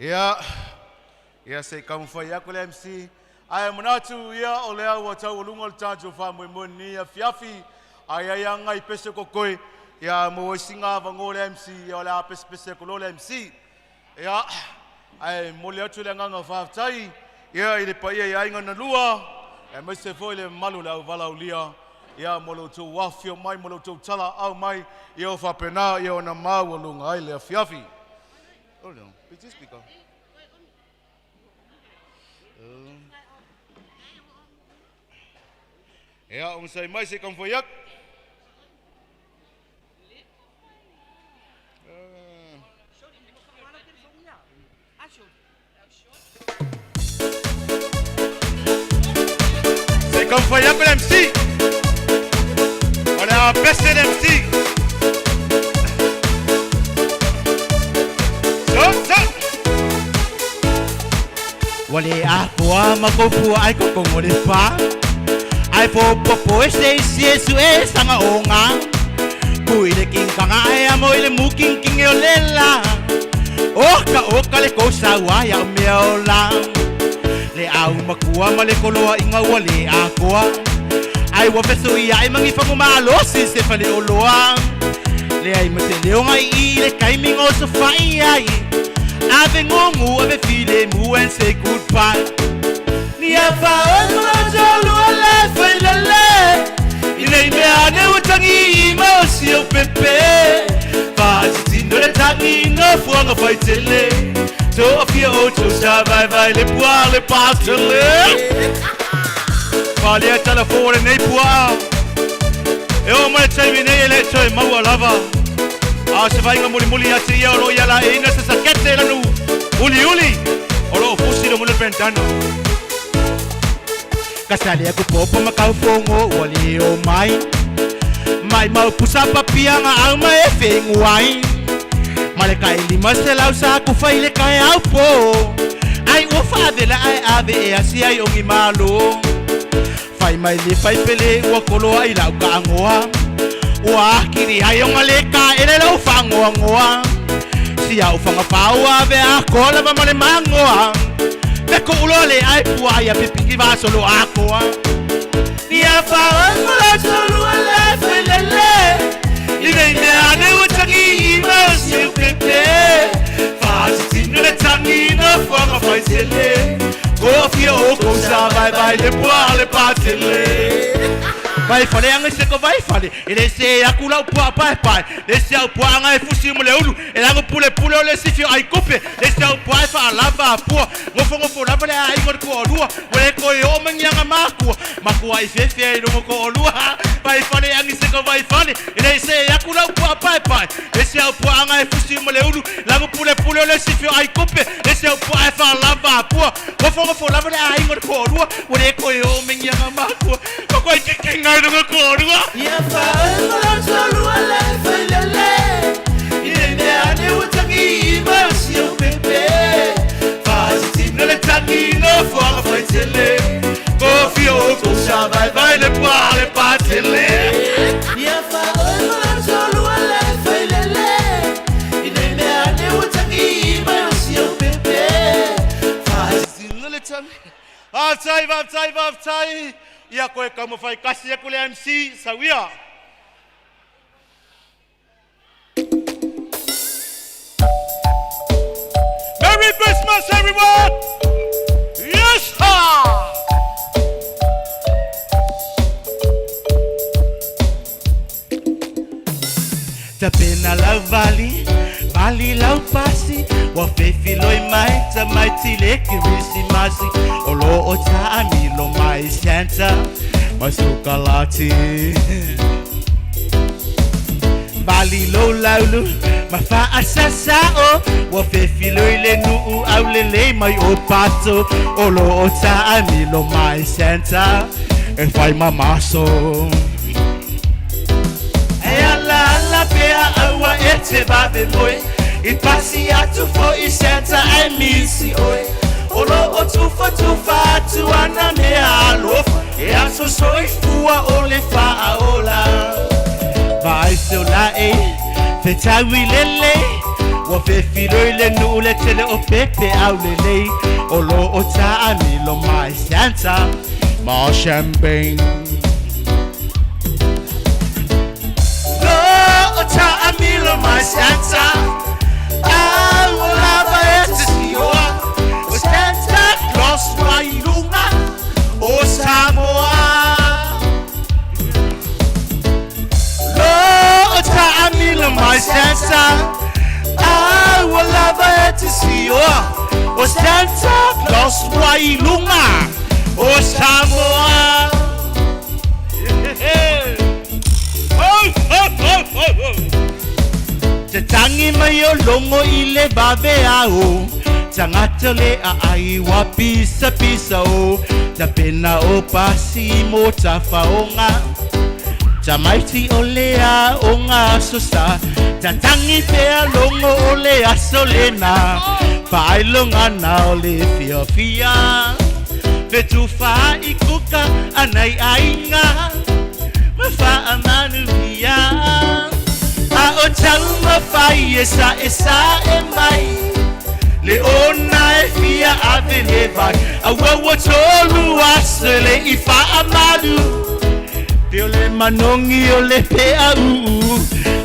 Ia, ia se i taumafai atu le MC. Ae manatu ia o lea ua taualuga le tatou faamoemoe lenei afiafi. Ae ai lava nai pese totoe ia maua ai sina avanoa le MC, ia o le a pesepese atu loa le MC. Ia, ae momoli atu le agaga faafetai ia i le paia i aiga na lua, aemaise foi le mamalu o le auvalaaulia ia mo lo outou afifio mai ma lo outou talaaao mai ia ua faapena ia ona maualuga ai le afiafi. Oh no, PT speaker. Ia, onosai mai se i taumafai atu. Se i taumafai atu le MC. O le a pese le MC. So, so. Ua le apoa ma kou pua ai kokogo le pa. Ai popopo e se isi e suʻe saga oga. Kui le kinkaga ae amo i le mukinkingi o le la. Oka oka le kou saua ia o mea o la. Le au makua ma le koloaʻiga ua le akoa. Ai ua fesoʻiaʻi magifagu malosi se fale oloa. Leai ma se leo gaʻiʻi i le taimi ga osofaʻi ai. Ave gugu ave filemu and say goodbye. Nia faoe ma lau toalua le failele. I nei mea ane ua tagi ma o si au pepe. Faatitino le tagi no fuaga faitele. Toafia outou sa vaevae le puaa le patele. Falia tala fou o lenei puaa. E oo mai le taimi nei e le toe maua lava. A o se vaaiga mulimuli ia te ia o lo o ia laeiina se sakete lanu uliuli o lo o fusi le muli o le bandana. Kasali aku popo ma kau fongo ua le o mai. Mai mau pusa papianga au ma e fenguai. Ma le kai 500 sa ku fai le kai au po. Ai ua faavela ai ave e asi ai ongi malo. Fai mai le fai pele ua koloa i lau kaangoa. Ua akiri ai onga le ka ele lau whangoangoa. Si au whanga whaua ave a kola ma le mangoa. Pe ko ulo le ai pua ai a pipiki vasolo a koa. Nia whaoe mo lau tolua le whailele. I nei mea ane ua tangi i mau si au pepe. Whaatitino le tangi no fuanga whaitele. Ko fia o kou sa vai vai le pua le patele. Vai fale anga se ko vai fale. E le se aku lau pua pae pae. Le se au pua anga e fusi mo le ulu. E lango pule pule o le sifi o ai kupe. Le se au pua e whaalava a pua. Ngofo ngofo lava le a ingo le ko olua. Mo le ko e o mangianga makua. Makua i fefe i rungo ko olua. Vai fale angi se ko vai fale. E le se aku lau pua pae pae. Le se au pua anga e fusi mo le ulu. Lango pule pule o le sifi o ai kupe. Le se au pua e whaalava a pua. Ngofo ngofo lava le a ingo le ko olua. Mo le ko e o mangianga makua. Makua i keke ngai rungo ko olua. Ia whae mo lau tolua le whailele. I nei mea ane ua tangi i mai o si au pepe. Whaatitino le tangi no fuanga whaitele. Ko fia o kou sa vai vai le pua le patele. Ia whae mo lau tolua le whailele. I nei mea ane ua tangi i mai o si au pepe. Whaatitino le tangi. Faafetai, faafetai, faafetai. Ia koe taumafai kasi aku le MC, sauia. Merry Christmas everyone! Yes! Ha! Tapena lau vali, vali lau pasi, ua fefiloi mai tamaiti le Kerisimasi. O lo o taamilo mai Santa, mai sokalati. Vali lou laulu, ma faasasao, ua fefiloi le nuu aulelei mai o pato. O lo o taamilo mai Santa, e fai mamaso. E ala ala pea aua e te vave moe. I pasi atu foʻi Santa ae misi oe. O lo o tufatufa atu ana mea alofa. E aso soifua o le faaola. Vaai seu laʻi, fetaui lelei. Ua fefiloi le nuu le tele o pepe au lelei o lo o taamilo mai Santa ma champagne. Lo o taamilo mai Santa au o lava e te sioa o Santa Claus wa i luga o Samoa. Lo o taamilo mai Santa au o lava e te sioa o Santa Claus wa i luga o Samoa. Ho, ho, ho, ho, ho. Te tangi mai o longo i le vave ao Tangata le a ai wa pisa pisa o Ta pena o pasi mo ta whaonga Ta maiti o le a o ngā sosa Ta tangi pea longo o le aso lena Whailonga na o le fia fia Fetu wha i kuka anai ainga Ma wha manu fia A o tau ma whai e sa e sa e mai Le ona e fia ave le vai A wawa tolu aso le i wha malu Te o le manongi o le pea uu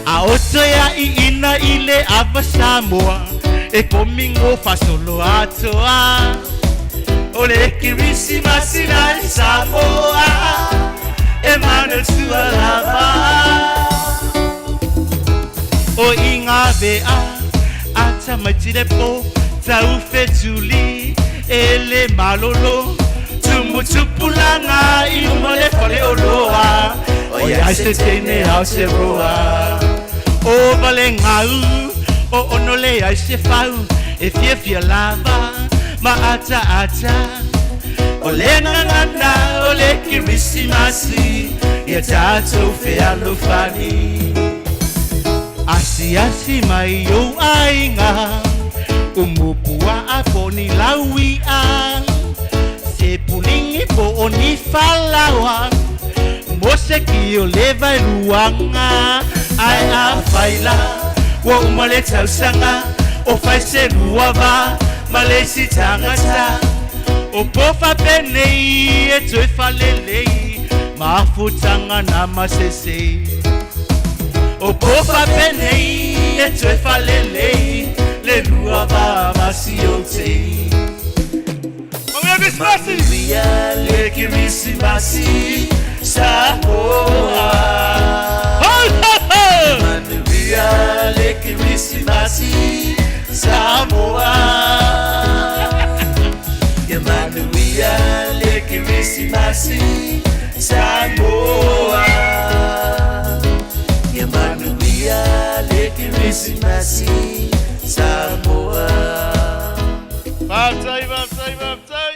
A oto ia i ina i le ava Samoa E komingo fasolo atoa O le kirisimasi na i Samoa E mana tua lava O i ngā vea A tamaiti le po Tau whetuli E le malolo Tumu tupulanga I luma le fale o loa O ia se tene au se roa O vale ngau O ono le ai se fau E fia fia lava Ma ata ata O le ngangana O le kirisimasi Ia tātou fealofani Asi asi mai o ainga Umupua a poni laui a Se pulingi po o ni falawa Mo se ki o le vai luanga Ai a whaila Wa uma le tausanga O whai se lua va Ma le si tangata O pofa penei E toi whalelei Mafutanga na masese O pofa penei E toi whalelei Le lua va masiote Manuia le kirisimasi Samoa. Ho, ho, ho! Manuia le kirisimasi Samoa. Ya manuia le kirisimasi Samoa. Ya manuia le kirisimasi Samoa. Whātai, whātai, whātai.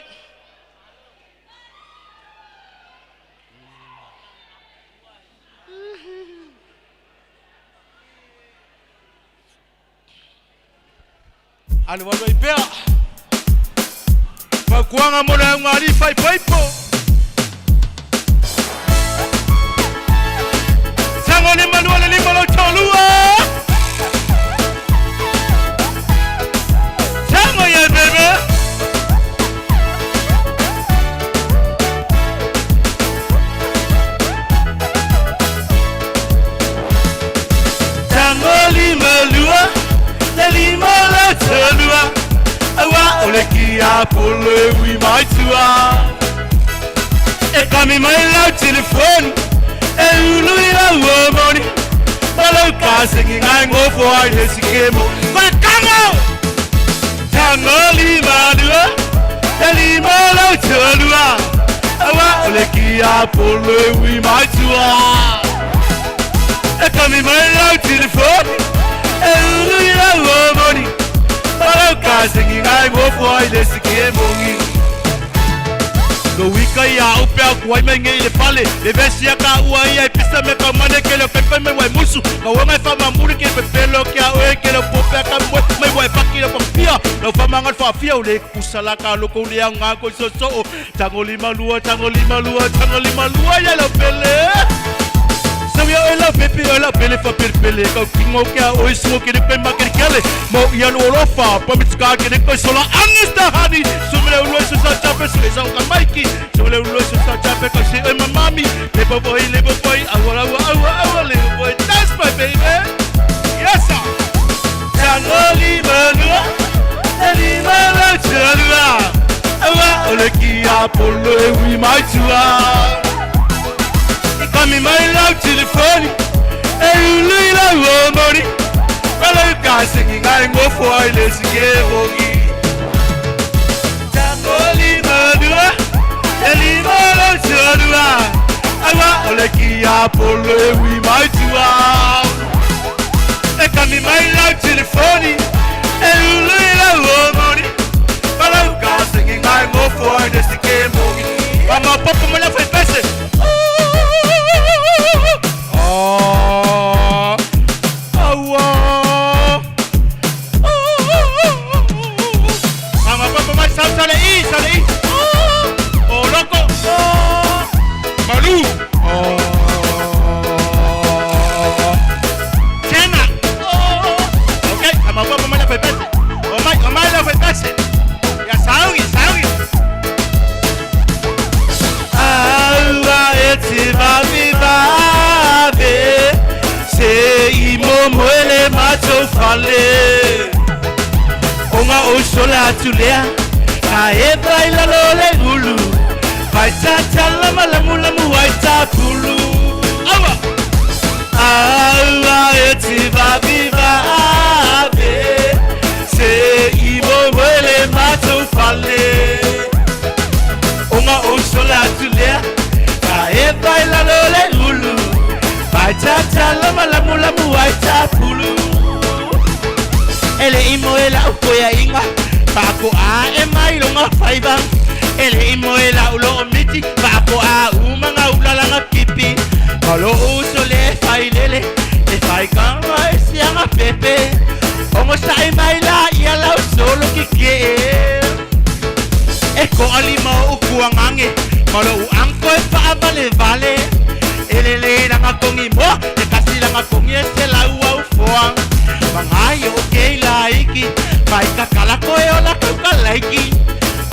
Alu alu ai pea. Whakuanga mo le au ngā riwhai paipo. Tango le malua le lima lau tolua. Tango ia baby. Tango lima lua le lima lau tolua. Aua o le kia polo e ui mai tua. E kami mai lau telefoni E ulu i lau o moni Ma lau kasengi ngai ngofo ai le sikemo Koe kango! Tango lima lua Le lima lau tolua. Aua o le kia polo e ui mai tua. E kami mai lau telefoni E ulu i lau o moni Ma lau kasengi ngai ngofo ai le sikemongi. Lo wika ia au pea kuai mai ngei le pale Le vesi a ka ua ia i pisa me ka mane ke le pepe me wai musu Ka ua ngai wha mamuri ke pepelo ke a oe ke le pope a ka mwe mai wai paki le papia Lau wha mangal wha o le kusala ka loko le au ngā koi so so Tango lima lua, tango lima lua, tango lima lua ia lau pele. Sau ia oe lau pepe oe lau pele fa pele pele kau kingo ke a oi suo ke le ma ke kele mo ia lo alofa pa mi ska ke le ko sola angesta hani sumele ulo so sa chape so sa ka maiki sumele ulo so sa chape ka se oi mamami le boy le boy awa awa awa awa le boy that's my baby yes sir Tangoli manua ali mala chalua awa ole ki apollo e wi mai tua Kami mai lau telefoni E ulu i lau o mori Wala u ka singi ngai ngofo ai le sike mogi Tango lima dua E lima lau tua Awa ole ki apollo e wi mai tua E kami mai lau telefoni E ulu i lau o mori Wala u ka singi ngai ngofo ai le sike mogi Mama papa mo la fai pese Oh, oh, oh, Mama, papa, mai, sal, sale i, sale i. Oh, oh, loco. Oh, Malu. Oh, Chena. Oh, okay. Mama, papa, mai, la fai pese. Oh, mai, oh, mai, la fai pese. Ya, saugi, saugi. Aua e te vavi vave Se i momo ele matou fale Onga o sola atu lea Ka e vai lalo le ulu Vai tata lama lamu lamu ai tapulu Aua Aua e te vavi vave Se i momo ele matou fale Onga o sola atu lea Ka e vai lalo le ulu Vai tata lama lamu lamu ai tapulu Ele imo e lau koea inga Pako a e mai longa faiva Ele imo e lau lo o miti Pako a umanga ulalanga pipi Malo uso le fai lele E fai kanga e sianga pepe Ongo sai mai la ia lau solo kike E ko alima o kuangange Malo u angko e whaavale vale Ele le langa kongi mo E kasi langa kongi e se lau au foa Mangayo o kei laiki Vai kakala koe o la kauka laiki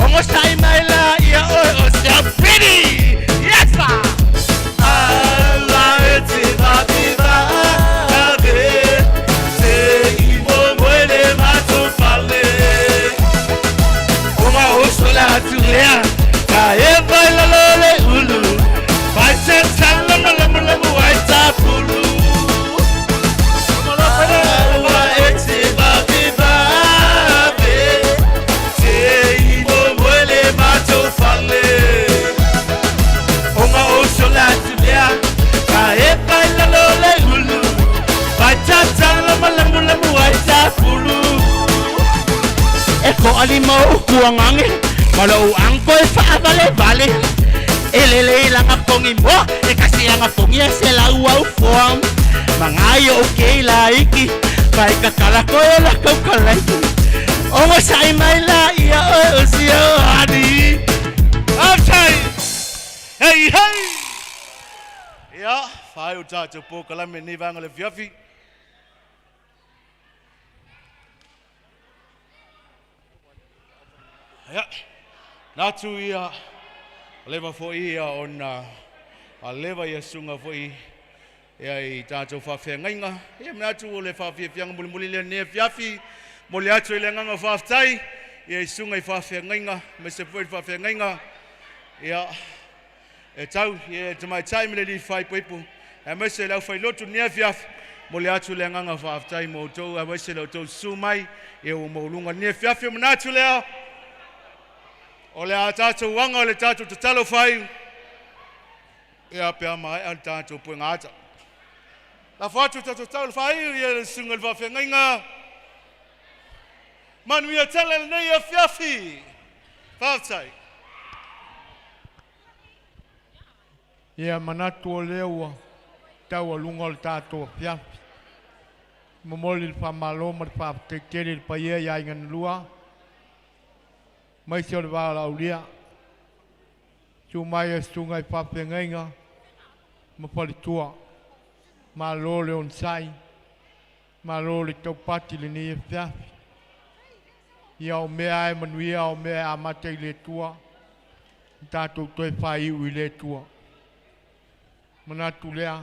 Ongo sai mai la ia oe o sea pretty Yes sir Aua e te vavi vave Se i mo ele matou fale Onga o sola atu lea Ka e vai lalo le ulu Vai te tala lamu lamu ai tapulu Aua e te vavi vave Se i mo ele matou fale Onga o sola atu lea Ka e vai lalo le ulu Vai te tala lamu lamu ai tapulu E ko alima o kuangange Malo u angko e whaavale vale Ele le langa kongi mo E kasi anga kongi e se lau au foa Mangayo o kei laiki Vai kakala koe la kauka laiki Ongo sai mai la ia oe o sia o hani Okay. Hey, hey. Ia, whai o tātou pō kalame nei vanga le fiafi. Ia, nātu ia, lewa fo ia ona, a lewa ia sunga fo i, ia i tātou whawhia Ia manatu o le whawhia fianga muli muli le nea fiafi, mo le atu i le nganga whawhtai, ia i sunga i whawhia ngainga, me se fo i whawhia ngainga, ia, e tau, ia te mai tai me le li whai poipo, e me se lau whai lotu nea fiafi, mo le atu le nganga whawhtai mo tau, e me se lau tau su mai, ia o maulunga nea fiafi o manatu lea, o le a tātou wanga o le tātou tatalo whai, ia pea mai a le tātou pue ngāta. La whātu tātou tau whai, ia le sunga le whawhia ngainga. Manu ia tele le nei a fiafi. Whātai. Ia manatu o lea ua tau aluga o le tatou afiafi. Momoli le faamālō ma le faafetetele i le paia iā aiga na lua. Mai se o le valaaulia. Su mai e susuga i faafeagaiga ma faletua. Malo le onosai, malo le taupati lenei afiafi. Ia o mea e manuia o mea e amata i le Atua, tatou toe faaiu i le Atua. Manatu lea,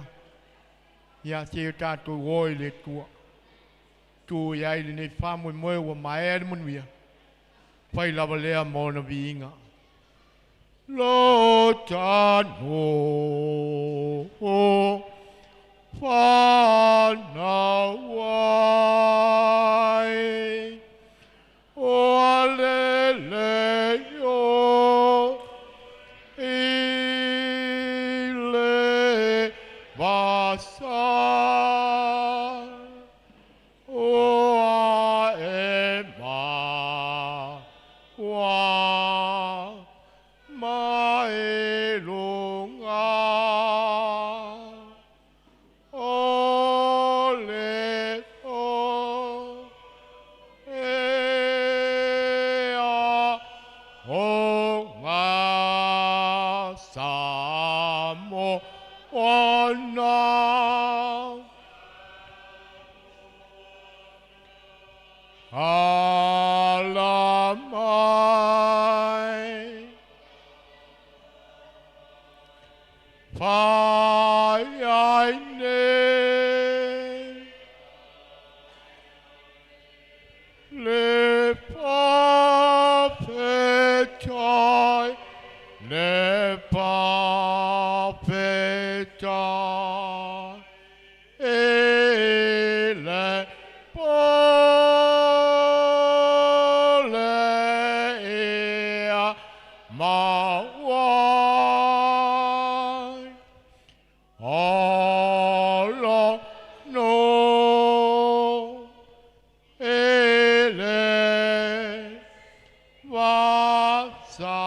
ia seia tatou o i le Atua. Tu i ai lenei faamoemoe ua maea le manuia, fai lava lea ma ona viiga. Lo tano whanau ai, o alele yo i le vasa o a e ma wa ma e lunga o le o e a o ngā sa mo ona. Ala mai whai ai nei le pāwhetai, le pāwhetai, e le pole ea mauai. Ala no e le vasa.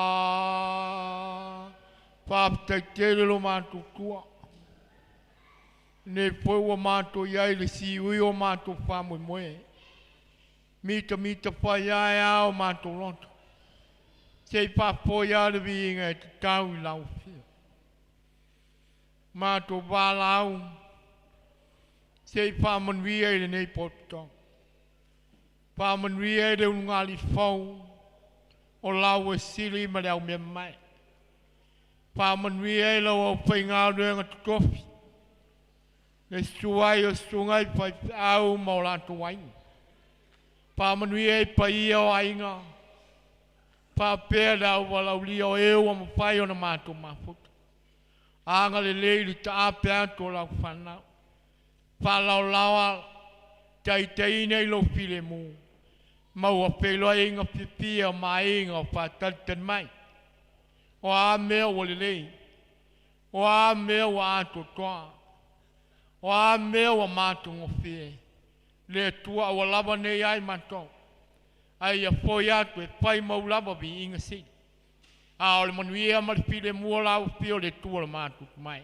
Faafetai tele lo matou tua. Nei foi ua matou i ai le siui o matou faamoemoe. Mita mita fai ae a o matou loto. Sei faafoi a le viiga e tatau i lau afio. Matou valaau, sei faamanuia i lenei pototoga. Faamanuia i le ulugali fou o lau e sili ma le aumea mai. Faamanuia i lau aufaigaluega totofi, le susu ai o susuga i faifeau ma o latou aiga. Faamanuia i paia o aiga, faapea le auvalaulia o e ua mafai ona matou mafuta. Agalelei i le taape atu o lau fanau. Faalaolao taitaiina i lou filemu, ma ua feiloaiga fiafia ma aiga o faatalitali mai. O a mea ua lelei, o a mea ua atoatoa, o a mea ua matagofie, le Atua ua lava nei ai matou, ai ia foi atu e fai mau lava viiga sili. A o le manuia ma le filemu o lau afio le Atua o le matou mai.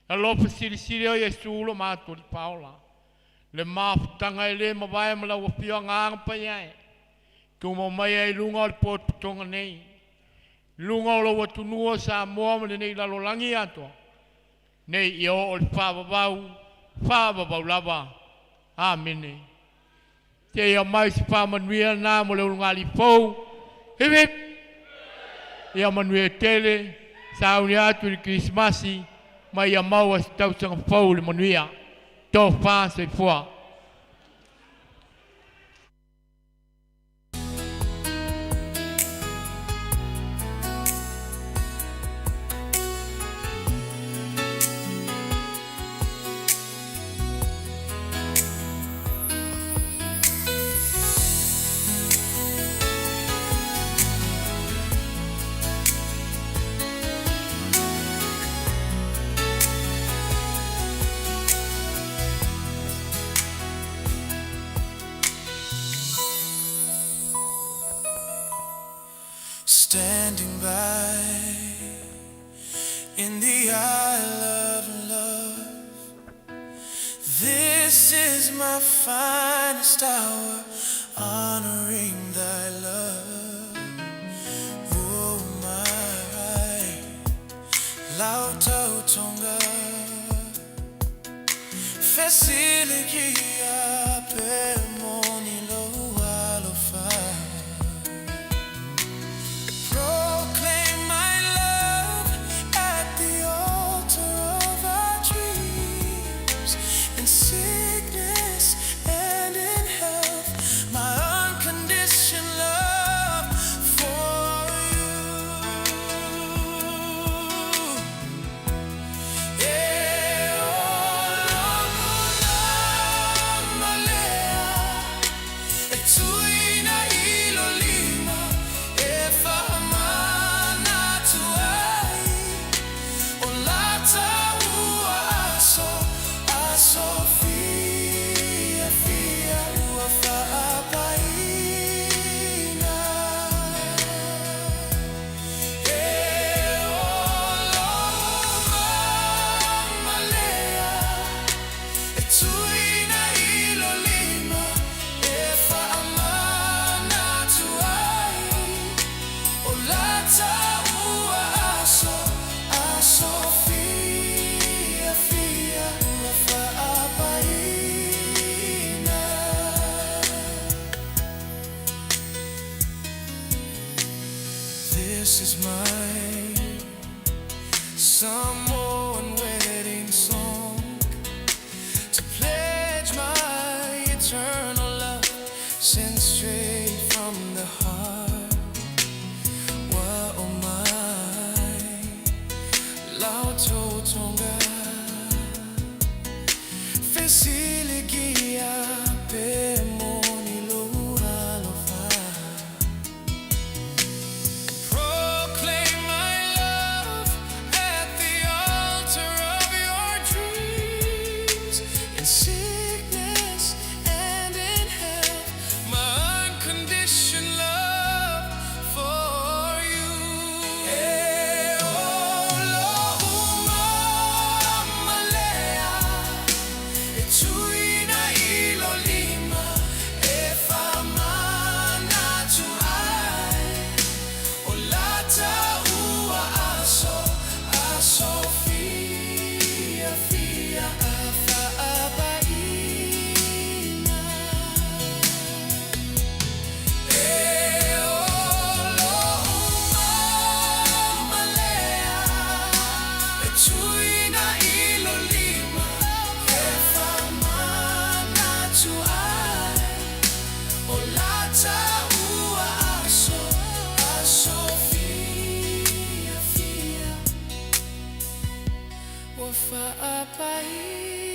Alofa silisili o Iesu lo matou li paola. Le mafutaga e le mavae ma lau afio agaga paia e. Tumau mai ai i luga o le potopotoga nei. Luga o lou atunuu o Samoa ma lenei lalolagi atoa. Nei ia oo le faavavau, faavavau lava. Amene. Seia mai se faamanuia lena mo le ulugalii fou. Hip hip! Ia manuia tele, sauni atu i le Kerisimasi ma ia maua se tausaga fou i le manuia. Tofa soifua. Standing by in the aisle of love, this is my finest hour, honoring thy love. Oh my, lau tau tonga, Fesiligia pe moni lou alofa. Proclaim my love at the altar of our dreams. In sickness and in health, my unconditional love for you. E o malea, e tuina i lo lima, e whahamana atu ai. O lata ua aso, aso fia fia ua whaapaina. E o malea, e tuina i lo lima, e whaamana atu ai. O lata ua aso, aso fia fia ua whaapaina. This is my Samoan wedding song to pledge my eternal love sent straight from the heart. Wa o mai, lau tonga, fesiligia pe moni lou alofa. Proclaim my love at the altar of your dreams. In sickness and in health, my unconditional love for you. E o malea, e tuina i lo lima, e whamana tu ai. O lata ua aso, aso fia fia a whaapaina. E o malea, e tuina i lo lima, e whamana tu ai. O lata ua aso, aso fia fia ua whaapaina.